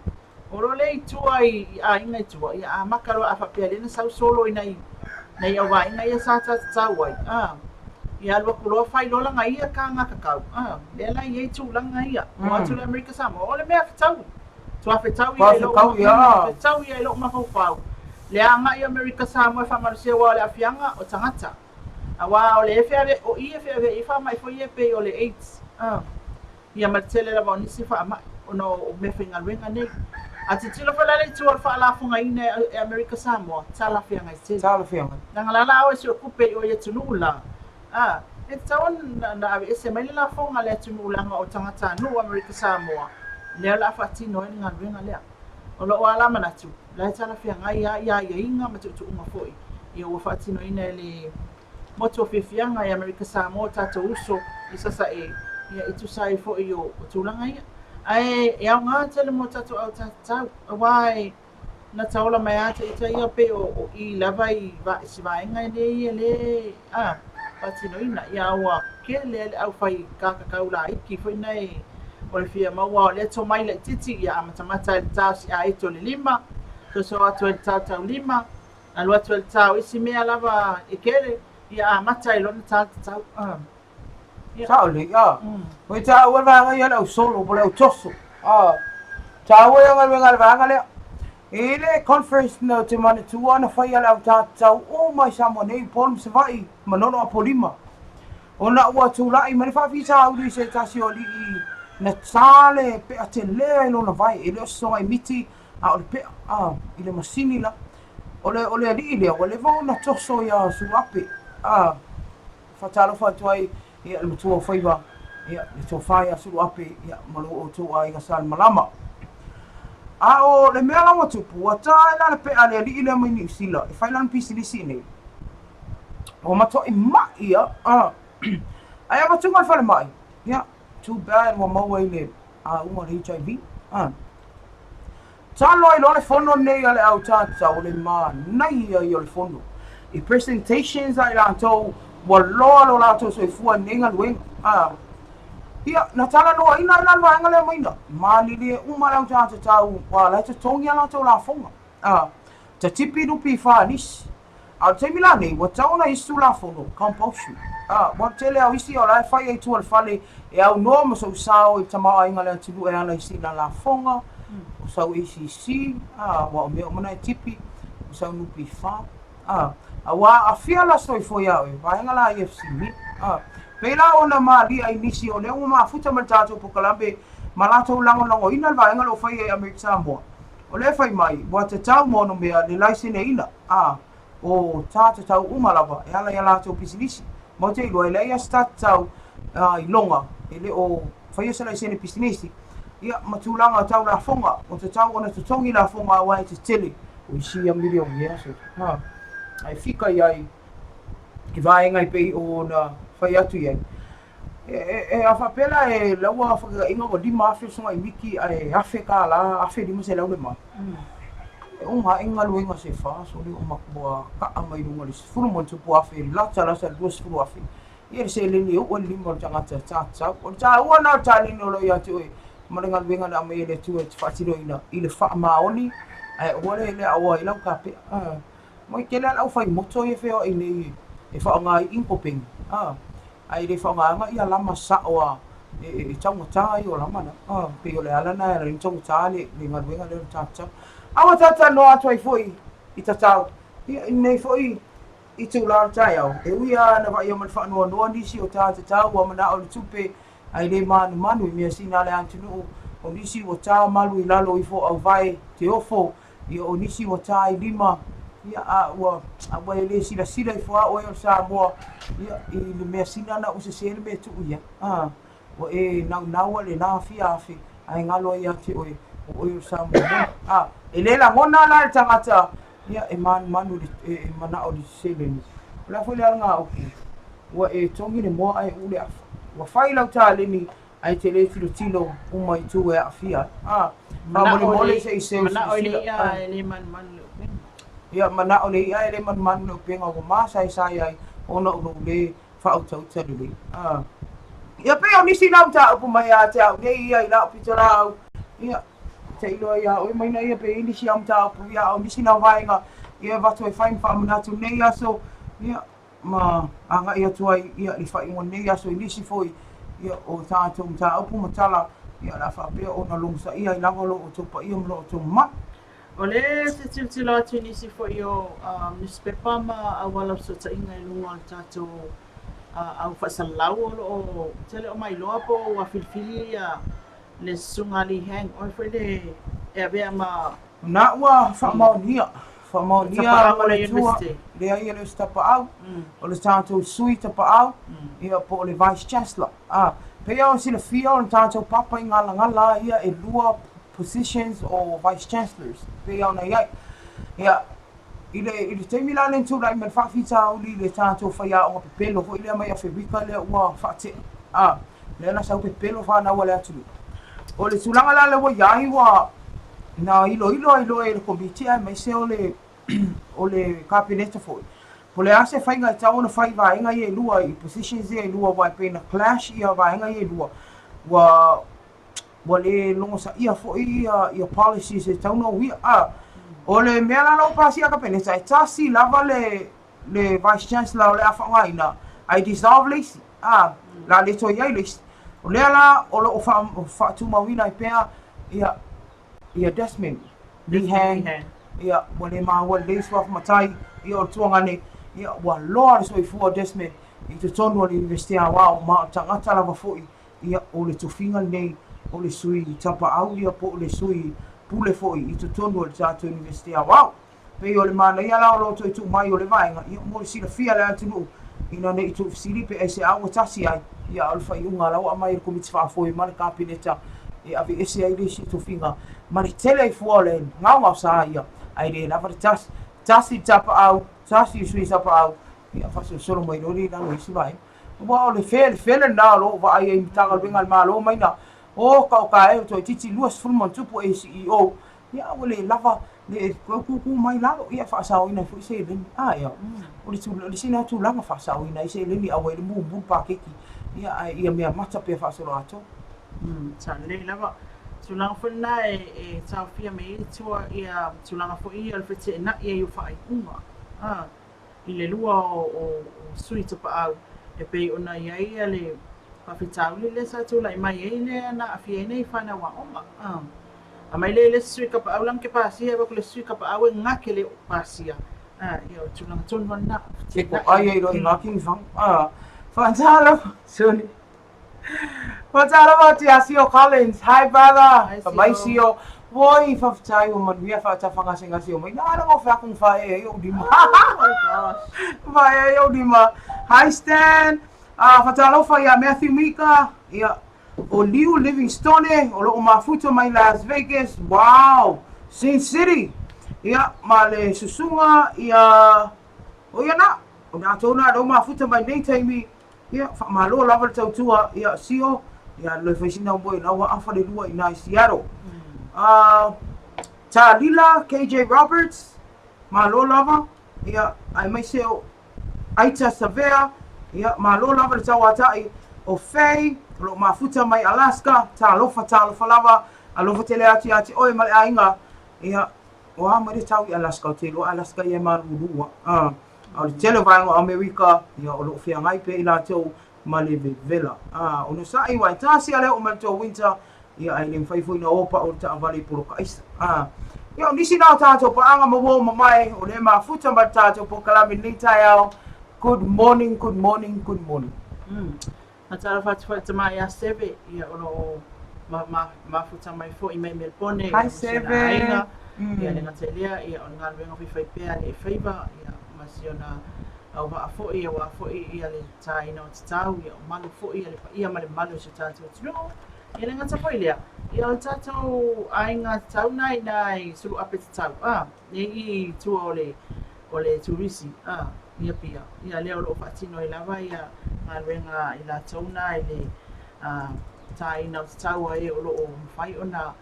O lo lea i tua i aiga i tua, ia amata loa a faapea lea na sau solo i nai nai auvaega ia sa tatau ai, a ia alu atu loa fai loa lana ia taga tatau, a lea la e i ai tulaga ia. O atu le Amerika Samoa, o le mea fetaui, toa fetaui ia i lou fetaui ia i lou mafaufau, le agai o Amerika Samoa e faamalosia aua o le aafiaga o tagata. Aua o le e feaveai, o i e feaveai ai faamai foi ia e pei o le AIDS, a. Ia ma le tele lava o nisi faamai ona o meafaigaluega nei. A tilotilo foi la le itu o le faalafogaina e Amerika Samoa, talafeagai tele. Talafeagai. Leaga la la o e suetupe i o i atunuu la, a, e tatau ona aveese mai le lafoga a le atunuu leaga o tagatanuu o Amerika Samoa lea o le a faatino ai le galuega lea. O lou lava la manatu, la e talafeagai lava ia aiaiga ma tuutuuga foi ia ua faatinoina e le Motu o fiafiaga i Amerika Samoa o tatou uso i Sasae ia e tusa ai foi o tulaga ia. Ae e aoga tele mo tatou au tatau aua e na taola mai a ta ita ia pei o i lava i si vaega nei e le a faatinoina ia ua tele le au fai kakakau laiti foi nei o le fia maua o lea tomai laititi ia amatamata i le tao si a eto le lima soso atu ai le tao taulima Alu atu ai le tao isi mea lava e kele, ia amata ai loa ona ta le tatau. Ia. Sao lelei, a. Ua taua le vaega ia le au solo po o le au toso. A. Taua ia galuega a le vaega lea. I le conference na ou te manatua na faia le au tatau uma i Samoa nei, Upolu ma Savaii, Manono Apolima. Ona ua tulai mai le faafitauli i se tasi o alii na ta le pea tele i lona vae, e le o se sogai miti a o le pea, a, i le masini la. O le, o le alii lea, ua leva ona toso iā Suluape, a, faatalofa atu ai ia le matua o faiva, ia, le tofa iā Suluape, ia, ma lo outou aiga Salemalama. A o le mea la ua tupu, ua ta ai la le pea a le alii lea mai Niu Sila e fai lana pisinisi i inei. Ua matuai mai ia, a, ae avatuga i le falemai, ia, too bad ua maua i le auga o le HIV, a. Talo ai loa le fono lenei a le au tatau o le manaia ia o le fono. I presentations a i latou ua loa lo latou soifua i lenei galuega. A. Ia, na talanoaina ai la le vaega lea maina. Malilie uma le au tatau aua la e totogi a latou lafoga. A. Tatipi lupi i fa nisi. A o le taimi la nei, ua tatau ona i ai se Tulafono, compulsory. A, ua tele lava o isi o la e fai ai i tua o le fale e aunoa ma sou sao i le tamaoaiga o le atunuu e ala i sina lafoga, o sau ACC, a, aua o mea uma na e tipi, o sau NPF, a, aua a aafia la soifua ia oe, vaega la ia fesiligia. A, pei la ona malie ai nisi o lea ua mafuta ma le tatou polokalame ma latou lagolagoina le vaega o lo o fai e Amerika Samoa, o lea e fai mai, ua tatau ma ono mea le laiseneina. A, o tā tatau uma lava e ala i a latou pisinisi. Ma ou te iloa e leai lava se tā tatau iloga e le o faia se laisene pisinisi, ia, ma tulaga tau lafoga, ua tatau ona totogi lafoga aua e tetele o isi ia milionea se, ha, ae fika i ai i vaega e pei ona fai atu i ai. E a faapea la e laua faataitaiga ua 5,000 le sogai miti ae $1,000, $1,500 le mai. E uma ae galuega se fa aso lea ua matua kaa mai luga i le sefulu ma ona tupu afe latalata i le 20,000 ia le seleni e oo ai le lima o le tagata e tatau. O le taua lena o le taleni o lo o ia te oe ma le galuega na aumai e le Atua e te faatinoina i le faamaoni Ae aua le le aoa ai lau kapea. A, mai tele lava le aufai moto ia e feoai nei e faaaoga i inkopeni, a, ae le faaaogaina ia lama sao a e taugata ia o lama na. A, pei o le ala lena e ala ai ona taugata le galuega lea o le tatatau. A ua talatalanoa atu ai foi i tatau, ia i lenei foi itula o le taeao, e ui lava ina vaaia ma le faanoanoa nisi o tagata tau ua manao i le tupe ae le manumanu i measina a le atunuu, o nisi ua ta malu i lalo ifo o auvae te ofo, ia o nisi ua ta i lima, ia a ua a ua e le silasila ifo lava oe o le Samoa, ia i le measina na ua sese le mea e tuu i ai. A, ua e naunau le fia afe ae galo ai ia te oe o oe o le Samoa moni. A, e le lagona la e le tagata, ia e manumanu i le e manao i le seleni. O le a foi le alagaupu? Ua e togi le moa ae uu le afa. Ua fai lau taleni ae te le tilotilo uma i itu e aafia ai. A, faamolemole se i seu Manao i le silasila. i'a e le manumanu i le upega. Ia, manao le i'a e le manumanu i le upega ua masaesae ai ona o lou le faautauta lelei. A, ia pei o nisi na mataupu mai ia te au nei ia i lau pitolaau, ia, te iloa iā oe maina ia pe i ai nisi au mataupu ia a o nisi na vaega ia e avatu e fai ma faamanatu i lenei aso, ia, ma agai atu ai ia i le faaiuga o lenei aso i nisi foi ia o tatou mataupu ma tala ia o le a faapea ona logosaia ai lava lo outou paia ma lo outou mamalu. O lea e te tilotilo atu i nisi foi o nusipepa ma auala o fesootaiga i luga o le tatou au faasalalau o lo o tele o mailoa po o ua filifili ia le Susuga Lee Hang, oe foi le e avea ma Na ua faamaonia, faamaonia ma le Atua, leai e le o se tapaau, o le tatou sui tapaau, ia po o le Vice Chancellor. A, pei lava ona silafia o le tatou papa i Galagala ia e lua positions o Vice Chancellors, pei lava ona i ai. Ia, i le, i le taimi la lea na tulai mai le faafitauli i le tatou faiaoga pepelo foi lea mai Aferika lea ua faatea, a, lea na sau pepelo fanau a le atunuu. O le tulaga la lea ua i ai ua na iloilo ai loa e le Komiti aemaise o le o le Kapeneta foi, po o le a se faiga e tatau ona fai i vaega ia e lua, i positions ia e lua aua e pei na clash ia vaega ia e lua, ua ua le logosaia foi ia ia policies e tatau ona uia. A, o le mea la la ua pasia e le Kapeneta, e tasi lava le le Vice Chancellor o le a faaaogaina, ae dissolve le isi, a, o le a le toe i ai le isi. O lea la o lo o faatumauina ai pea ia ia Desmond Lee Hang, ia ua le maua lelei suafa matai, ia o le tuagane, ia ua loa le soifua o Desmond i totonu o le Iunivesite Aoao ma o le tagata lava foi ia o le tofiga lenei o le sui tapaau ia po o le sui pule foi i totonu o le tatou Iunivesite Aoao. Pei o le manaia la o lo toe tuu mai o le vaega, ia mo le silafia e le atunuu, ina ne i tuufesili pe aisea ua tasi ai, ia a o le faaiuga la ua aumai e le Komiti Faafoe ma le Kapeneta e aveese ai le isi tofiga ma le tele ai fua o le gaogaosa ia, ae le lava le tasi, tasi le tapaau, tasi le sui tapaau, ia faasolosolo mai loa lea i lalo o isi vaega. Aua o le felefele lena o lo o vaai ai i Matagaluega a le Malo mai na, oka oka e o toaitiiti 20 ma ona tupu ACEO, Ia ua le lava le toe tutu mai lalo, ia e faasaoina ai foi seleni. A ia, o le o le isi lena tulaga faasaoina ai seleni aua ai le mumu le paketi, ia ae ia mea mata pea faasoloatoa. Sa lelei lava. Tulaga foi lena e e taofia mai ai tua ia tulaga foi ia o le feteenai ai o faaiuga. A. i le lua o sui tapaau e pei ona i ai le faafitauli lea sa tulai mai ai lea na aafia ai nei fanau aoga. Aumai lea i le isi sui tapaau lana ke pasia e avatu i le isi sui tapaau e gake le pasia. Ia o le tulaga tonu lava lena. Ke ko ai ai loa i ngā kingi whang. Whātālapa, sorry. Whātālapa atu i a Sio Collins. Hi brother. Hi Ka mai Sio. Sio. Woi, whawhitai o manuia whātawhangasengase o mai. Nā ranga o wheakong whaea ai o lima. Oh my gosh. Whaea ai o lima. Hi Stan. Whātālofa i a Matthew Mika. Ia, o Liu Livingstone, o loo mafuta mai Las Vegas. Wow. Sin City. Ia, ma le susuga ia, o ia na. O latou na leo mafuta mai nei taimi. Ia, faamalo lava le tautua, ia, Sio, ia, loe fai sina moe na ua afa le lua i na i Seattle. Talila, KJ Roberts, malo lava, ia, aemaise o Aita Savea, ia, malo lava le tauatai, o Faye, o lo o mafuta mai Alaska, talofa, talofa lava, alofa tele atu ia te oe ma le aiga, ia, O a mai le tau i Alaska, ou te iloa Alaska ia e malulu a. A o le tele o vaega o Amerika, ia o lo o feagai pea i latou ma le vevela. A, onosai aua e tasi lava le oo mai le tou winter, ia ae le mafai foi ona o pau le taavale i poloka aisa. A, ia o nisi na o tatou paaga ma uo mamae, o lea e mafuta ma le tatou polokalame i lenei taeao. Good morning, good morning, good morning. Faatalofa atu foi i le tama ia Seve, ia o lo o ma, ma, mafuta mai foi mai Melbone, Hi, Seve. Aiga, ia le gata i lea, ia o le galuega faifaipea a le Faiva, ia ma si ona auvaa foi, aua foi ia le taina o tatau, ia o malu foi ia le paia ma le mamalu o si o tatou atunuu. Ia le gata foi lea, ia o le tatou aiga tatau na i na i suluape tatau, a, nei i tua o le o le turisi, a, i Apia, ia lea o lo o faatino ai lava ia galuega a i latou na i le a, taina o tatau a e o lo o mafai ona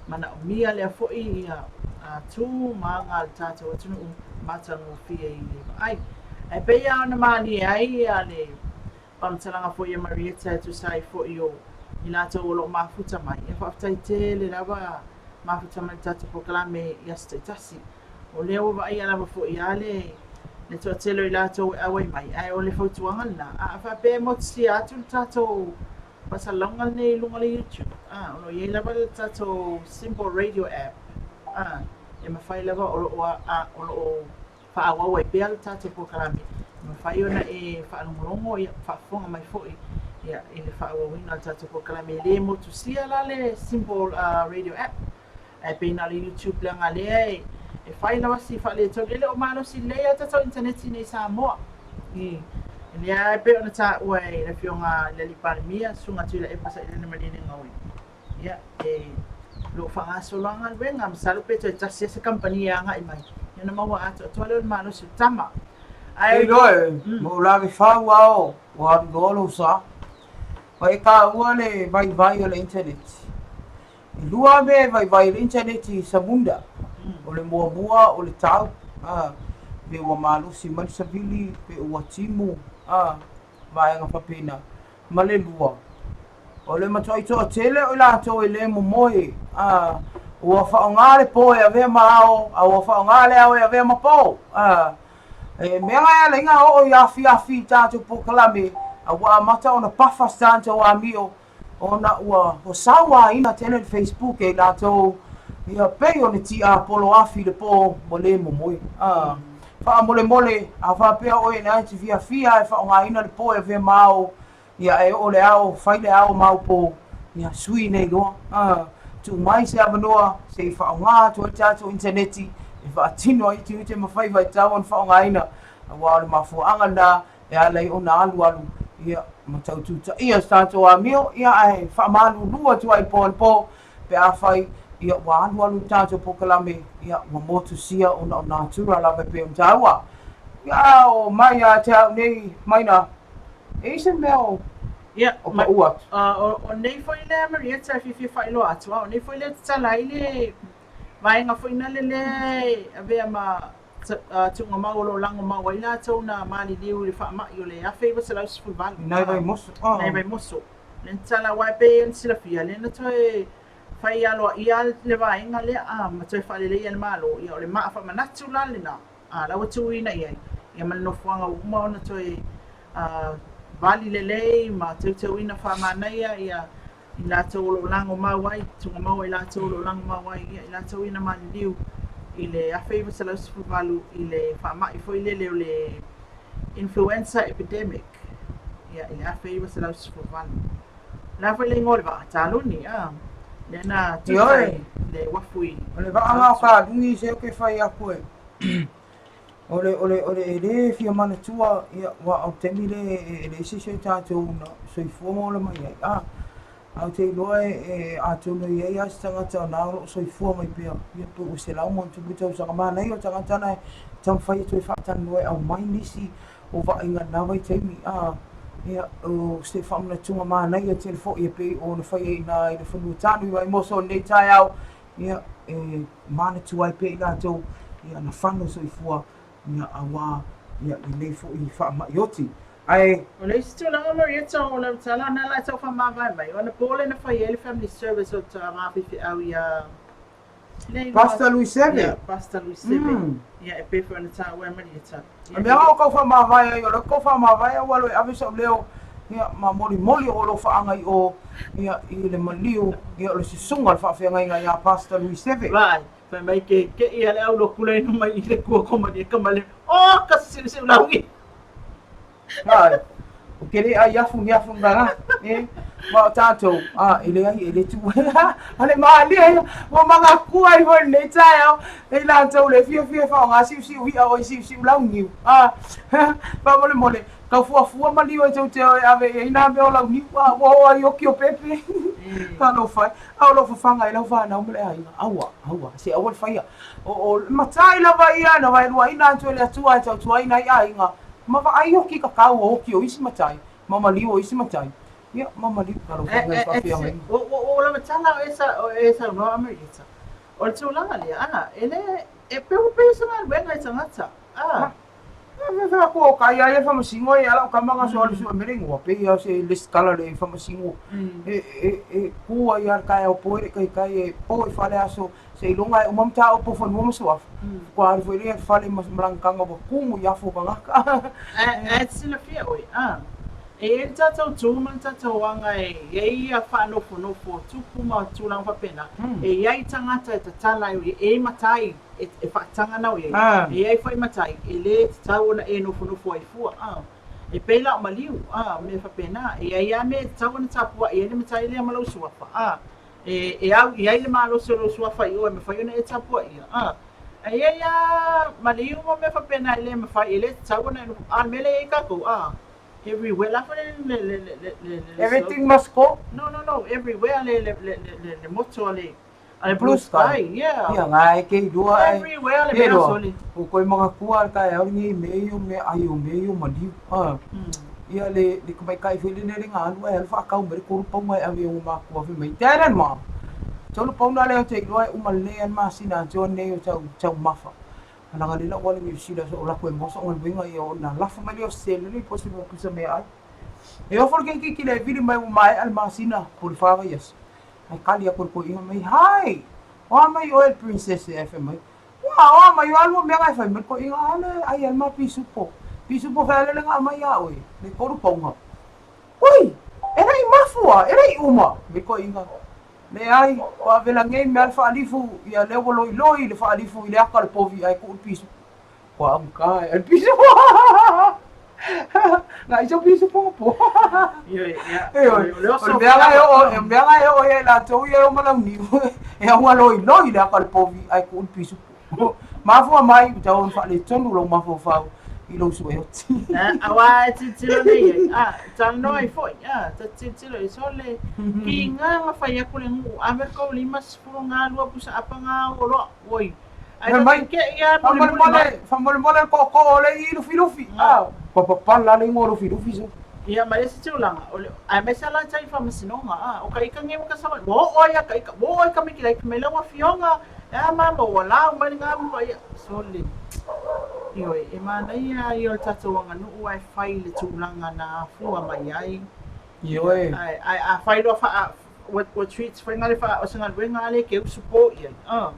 manaomia lea foi ia a, tu ma aga a le tatou atunuu matagofie i le vaai. Ae pei lava ona malie ai ia le faamatalaga foi a Marietta e tusa ai foi o i latou o lo o mafuta mai, ia faafetai tele lava mafuta mai i le tatou polokalame i aso taitasi. O lea ua vaaia lava foi a le le toatele o i latou e auai mai, ae o le fautuaga lena, a faapea e motusia atu le tatou faasalalauga lenei i luga o le YouTube, a, o lo o i ai lava le tatou Simple Radio App, a, e mafai lava o lo o a, o lo o faaauau ai pea le tatou polokalame, e mafai ona e faalogologo, ia, faafofoga mai foi ia, i le faaauauina o le tatou polokalame. E le motusia la le Simple Radio App, ae pei na o le YouTube leaga lea e, e fai lava si faaletonu. E le o malosi lelei lava tatou initaneti nei i Samoa. I, lea e pei ona taua e le Afioga i le Alii Palemia, Susuga Tuilaepa Sailele Malielegaoi. Ia, e lo o faagasolo lava galuega, masalo pe toe tasi lava se kamupani e agai mai, ia ona maua atoatoa lea o le malosi o le tama. Ae iloa e, ma ou lave fau ao, ua alu loa lou sa. Ua e taua le vaivai o le internet. E lua mea e vaivai ai le internet i Samunda. O le muamua o le tau, a, pe ua malosi mai le savili, pe ua timu, a, vaega faapena. Ma le lua, o le matuai toatele o i latou e le momoe, a, ua faaaoga le po e avea ma ao, a ua faaaoga le ao e avea ma po. A, e mea e ala ai ona oo i afiafi i tatou polokalame, a ua amata ona pafa se tatou amio, ona ua sauaina tele le Facebook e i latou, ia pei o le tiapolo afi i le po ua le momoe. A, faamolemole, a faapea oe na e te fiafia e faaaogaina le po e avea ma ao, ia e oo le ao, fai le ao ma au po, ia sui nei loa. A, tuu mai se avanoa se i faaaoga atu ai le tatou initaneti e faatino ai tiute ma faiva e tatau ona faaaogaina, aua o le mafuaaga lena e ala ai ona alualu ia ma tau tutaia se tatou amio ia ae faamalulu atu ai po anapo pe afai ia ua alualu le tatou polokalame ia ua motusia ona o natura lava e pei ona taua. Ia o mai ia te au nei Maina e i ai se mea o Ia, o paʻu atu. O nei foi lea Marietta e fiafia faailoa atu, a o nei foi lea e tatala ai le vaega foi nale lea e avea ma tuugamau o lo o lagomau ai latou na maliliu i le faamai o le 1918. I nai Vaimoso. I nai Vaimoso. Lea na tatala aua e pei ona silafia, lea na toe fai aloaia le vaega lea a, ma toe faaleleia e le Malo. Ia o le maa faamanatu la lena, a la ua tuuina i ai, ia ma le nofoaga ua uma ona toe vali lelei ma teuteuina faamanaia ia i latou o lo o lagomau ai, tuugamau ai latou o lo o lagomau ai, ia i latou ia na maliliu i le 1918 i le faamai foi lele o le influenza epidemic, ia i le 1918. O le a foi le igoa o le vaa? Tāluni, a? Lea na tuta i le uafu i. O le vaa lena o Kaluni se ou te fai atu e o le o le o le e le fia manatua ia aua o le taimi lea e leai se isi o tatou na soifua ma ola mai ai a ae ou te iloa e atonu e i ai lava se tagata o na o lo o soifua mai pea ia pe ua 100+ tausaga manaia o tagata na e taumafai e toe faatalanoa e aumai nisi o vaaiga i lena vaitaimi a ia o se faamanatuga manaia tele foi e pei ona fai ai i ina i le fanua tanu i Vaimoso i lenei taeao ia e manatua ai pea i latou ia na fano soifua ia aua ia lenei foi faamai oti. Ae. O le isi tulaga Marietta o lau tala na la e tau faamavae mai, o anapo lea na fai ai le family service o le taga faifeau ia. Pastor Louis Seve. Ia, Pastor Louis Seve. Ia, e pei foi ona taua e Marieta. O mea o kau faamavae ai, o le kau faamavae au alo e ave sau leo, ia, ma molimoli o alofaaga i o, ia, i le maliu, ia, o le susuga o le faafeagaiga ia Pastor Louis Seve. Vaai, fai mai ke keʻi a le au lokula inu mai i le kua ko Marieta ma le, oh, ka siusiu laugi. Ai, o ke le ai afu ni afu ngā, e, ma o tātou, a, e le ai, e le tu, a le maalia ia, ua magakua ai foi lenei taeao, e i latou le fiafia e faaaoga siusiu i'a o i siusiu launiu, a, faamolemole, tau fuafua maliu e tou te o e ave i ai nā mea o launiu, a, ua oo ai oki o pepe, talofa e, a o lou fafaga i lau fanau ma le aiga, aua, aua, se aua le faia, o, o le matai lava ia na vaeluaina atu e le Atua e tautuaina ai aiga, Ma vaai oki ka kau o oki o isi matai, ma maliu o isi matai. Ia, ma maliu, talofa e faafeagaiga. Ua ou lava tala o e saunoa Amerita. O le tulaga lea, a, e le, e pei ua pei o se galuega i tagata, a. E fai atu o kai a ia le faamasino e ala o kama nga so alu sue mai le igoa, pei a se lesitala le faamasino. E, e, e ku ai a le taeao po e le taitai e po i fale aso Seiloga e uma mataupu fanua ma suafa, faatoa alu foi lea i le fale ma malagataga ua tumu i afu o tagata. Ae te silafia ʻoe, a, e i ai le tatou tu ma le tatou aga e i ai ia faanofonofo tupu ma tulaga faapena, e i ai tagata e tatala ai o i ai, e i ai matai e faataga na o i ai, e i ai foi matai e le tatau ona e nofonofo ai fua, a. E pei la o maliu, a, mea faapena, e i ai lava mea e tatau ona tapuai ai le matai lea ma lou suafa, a. E au i ai le malosi o lou suafa i o e mafai ona e tapuaia, a. Ae i ai lava maliu ma mea faapena e le mafai, e le tatau ona e nofo, a o le mea lea e i ai tatou, a, everywhere, la foi le, le, le, le, le, le Everything must go. No, no, no, everywhere le, le, le, le, le motto a le, a le Blue Sky, yeah. Ia, ngā e kei lua ai. Everywhere le mea soli. O koe makatua le taeao lenei i mea ia o mea ai o mea ia o maliu, a. Ia le le tamaitai foi lele le na alu ae alu faatau mai le tolu pauna e ave i ona matua fai mai, Dad and Mom, tolu pauna lea ou te iloa e uma lelei lava le masina atoa lenei o tau taumafa. Leaga lea la ua alu i Niu Sila so o latou e maua sou galuega ia ona lafo mai lea o se seleni po o se mea pusa meaai. E ofo le keiki i le vili mai ua maea le masina po o le fa vaiaso. Ae kali atu e le toeaina mai, Hi! O a mai oe le princess ae fai mai, Ua oa mai o alua mea e fai mai ko inga ale ai al ma pisupo. Pisupo fe ale lenga mai a oi, le koru paunga. Oi, e lei mafua, e lei uma, me ko inga. Le ai, o a vela ngei me al faalifu, ia le ua loi loi le faalifu i le aka le povi ai ku pisupo. Kua au ka e al pisupo. Na i sau pisupo po. Ia, o le mea la e oo, o le mea la e oo ia i latou ia e o ma launiu, e auga loiloi le aka o le povi ae tuu le pisupo. Mafua mai, ua tatau ona faaletonu lou mafaufau i lou sueoti. Aua e tilotilo nei ai, a, talanoa ai foi, a, ta tilotilo i sole, ki ngā nga fai aku le nuu, ave le kou 50 ngā lua pusa apa ngā oloa, oi, Ae Fai mai, faamolemole, faamolemole le tootoo o le i Lufilufi. Ah, ua papala le igoa o Lufilufi so. Ia, ma le isi tulaga, o le, aemaise lava la tai faamasinoga, a, o ka ika nei ua ka saoa, ua oo ai a ka ika, ua oo ai ka miki laiti mai lau afioga, e a mama, ua lau mai le galu pa ia, sole. Ioe, e manaia ia o le tatou aganuu ae fai i le tulaga na afua mai ai. Ioe. Ae, ae afai loa faa, ua, ua treat foi ngale faa, o se galuega a le ke usu po i ai, a.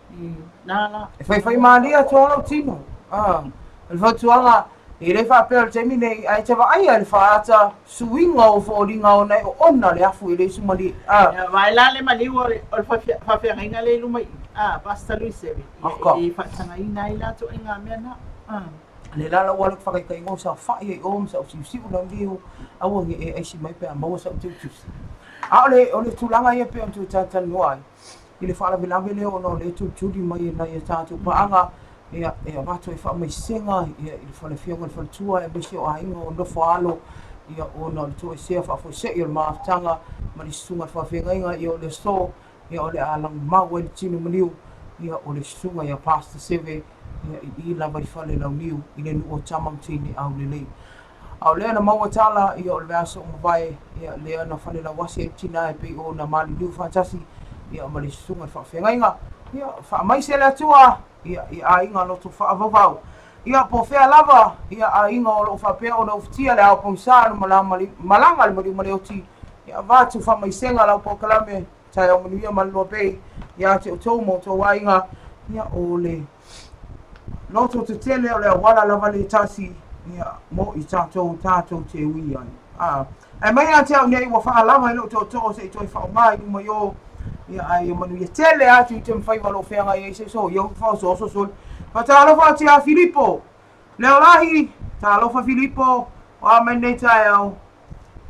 E whaiwhai mārie atu a lau tino. Ah, o le fautuaga, e le faapea o le taimi nei, ae te vaaia i le faaata suiga o foliga ona e oona le afu e le sumalie. Ah. Ia, vaai la le maliu o le faafeagaiga lea i luma i i, ah, Pastor Luis Seve, ia, e faatagaina ai la ituaiga mea na. Ah. Le la lau alu whakaitaiga o saofai ai o ma sa'u siusiu lau leo, aua ne i e aisi mai pe a maua sa'u tiutusi. A o le, o le tulaga ia pei ona toe talatalanoa ai, i le faalavelave lea ona o lea e tulituli mai e nai a tatou paaga ia, e avatu ai faamaisega ia, i le fale afioga i le faletua aemaise o aiga o nofo alo ia, ona o le toesea faafuasei o le mafutaga ma le susuga i le faafeagaiga ia, o le aso ia, o le a lagomau ai le tino maliu ia, o le susuga ia Pastor Seve ia, i i lava i fale launiu i le nuu o Tama ma Teine Aulelei. A o lea na maua tala, ia o le vaiaso ua mavae, ia lea na falelauasi ai le tina e pei ona maliliu faatasi, ia ma le susuga i le faafeagaiga. Ia faamaise le Atua, ia i aiga loto faavauvau. Ia po o fea lava, ia aiga o lo o faapea ona ufitia le ao pogisa le malaga le maliu ma le oti, ia avatu faamaisega lau polokalame, taeao manuia ma le lua bei. Ia te outou ma outou aiga, ia, o le loto tetele o le auala lava le tasi, ia, mo i tatou tatou te ui ai. A, ae mai ia te au nei ua faalava i lou tootoo se i toe faaaoga i luma i o, ia, ae ia manuia tele atu i te mafaiva o lou feagai ai se so ia faaosooso soli. Faatalofa atu ia Filipo, Leolahi, talofa Filipo, o a mai nei taeao.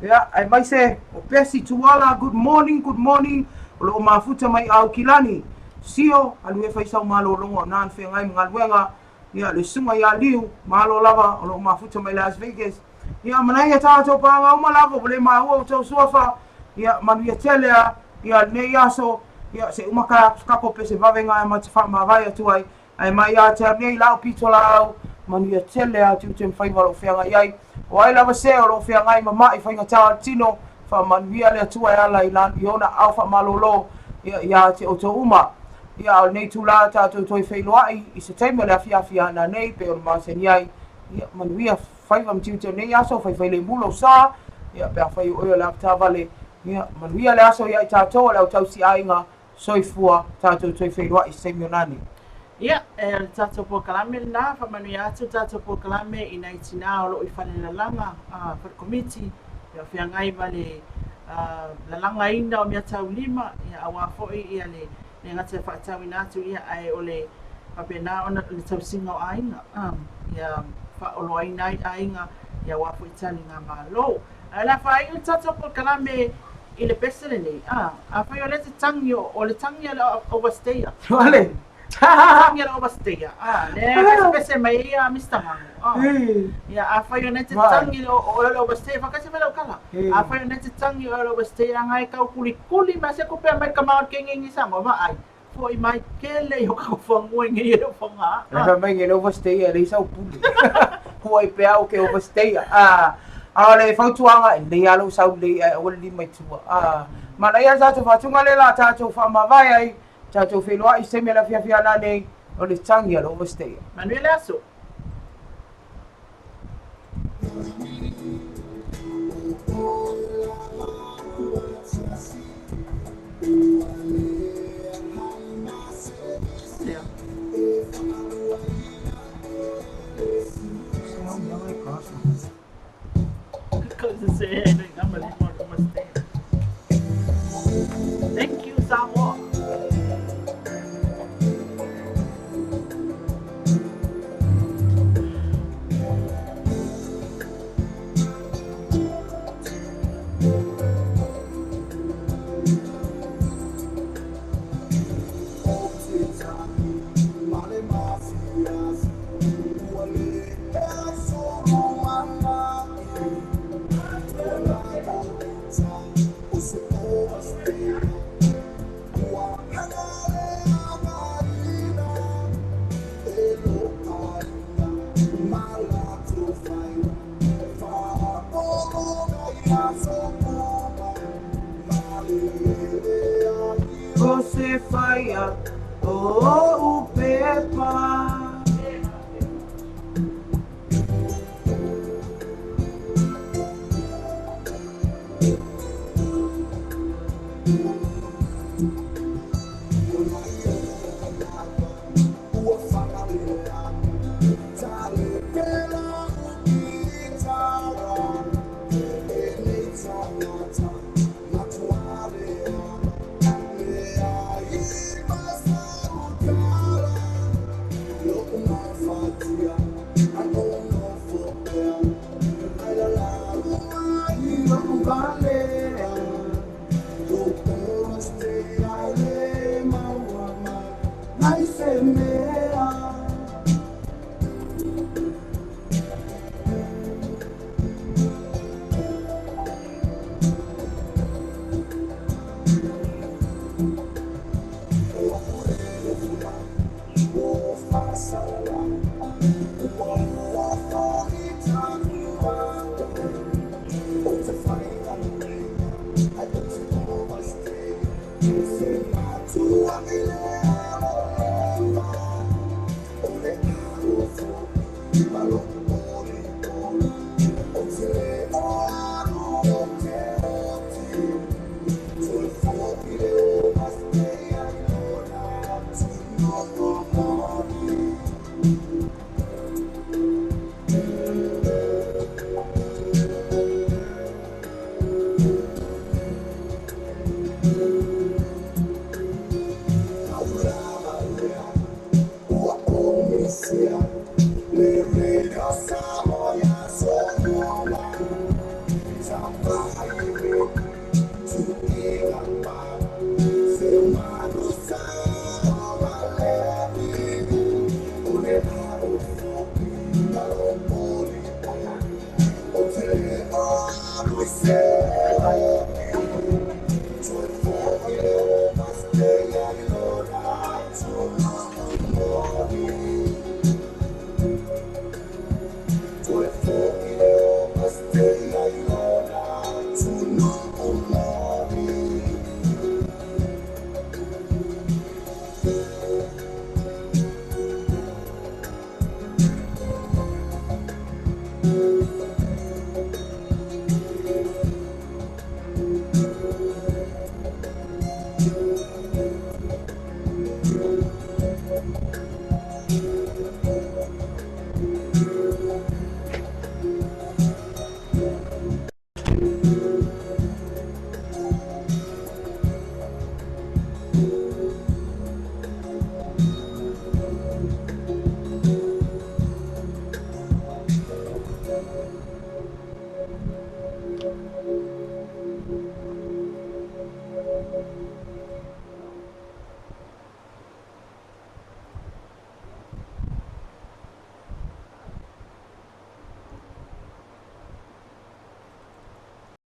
Ia, aemaise o Pesi Tuala, good morning, good morning, o lo o mafuta mai Aukilani. Sio, alu e fai sau malologa o na na feagai ma galuega. Ia, le susuga ia Liu, malo lava, o lo o mafuta mai Las Vegas. Ia, manaia tatou paga uma lava, ua le maua outou suafa. Ia, manuia tele a, ia, lenei aso, ia, se uma ka, kako pese vavega e ma te faamavae atu ai. Ae mai ia te au nei lau pitolaau, manuia tele a tiute ma faiva o lou feagai ai. O ai lava se o lou feagai ma ma'i faigata o le tino, faamanuia le Atua e ala i i ona aao faamalolo ia ia te outou uma. Ia a o lenei itula tatou toe feiloai i se taimi o le afiafi a nanei pei ona masani ai, ia manuia faiva ma tiute o lenei aso, faifailemu lou sa, ia pe afai o oe o le avetaavale, ia manuia le aso ia i tatou o le au tausi aiga, Soifua, tatou toe feiloai i se taimi o nanei. Ia, e o le tatou polokalame lena, faamanuia atu le tatou polokalame i nai tinā o lo o i falelalaga, fale komiti, ia o feagai ma le lalagaina o meataulima, ia aua foi ia le le gata e faatauina atu, ia ae o le faapena ona le tausiga o aiga, ia faaoloaina ai aiga, ia aua foi taligamalo. Ae o le a faaiu le tatou polokalame i le pese lenei, a, afai o lea te tagi, o le tagi a le overstayer. Vale. Tagi a le overstayer. A, lea e pesepese mai ai a Mr. Mago. A, ia, afai o lea te tagi o le overstayer, whakasi mai lau kala. Afai o lea te tagi o le overstayer, anga e kau kulikuli mai se kupe mai ka mao ke ngengi sa mo va ai. Foi mai kele i o ka fangue nge i o fanga. Le fai mai nge le overstay e leai sau pule. Huai pea o ke overstay. A, a o le fautuaga e lelei lava lou sau lelei ae aua le lima i tua. A, manaia le tatou faatuga lea la tatou faamavae ai, tatou feiloai i se taimi o le afiafi a nanei, o le tagi a le overstayer. Manuia le aso. Thank you, Samoa. O se whaia o ou pepa.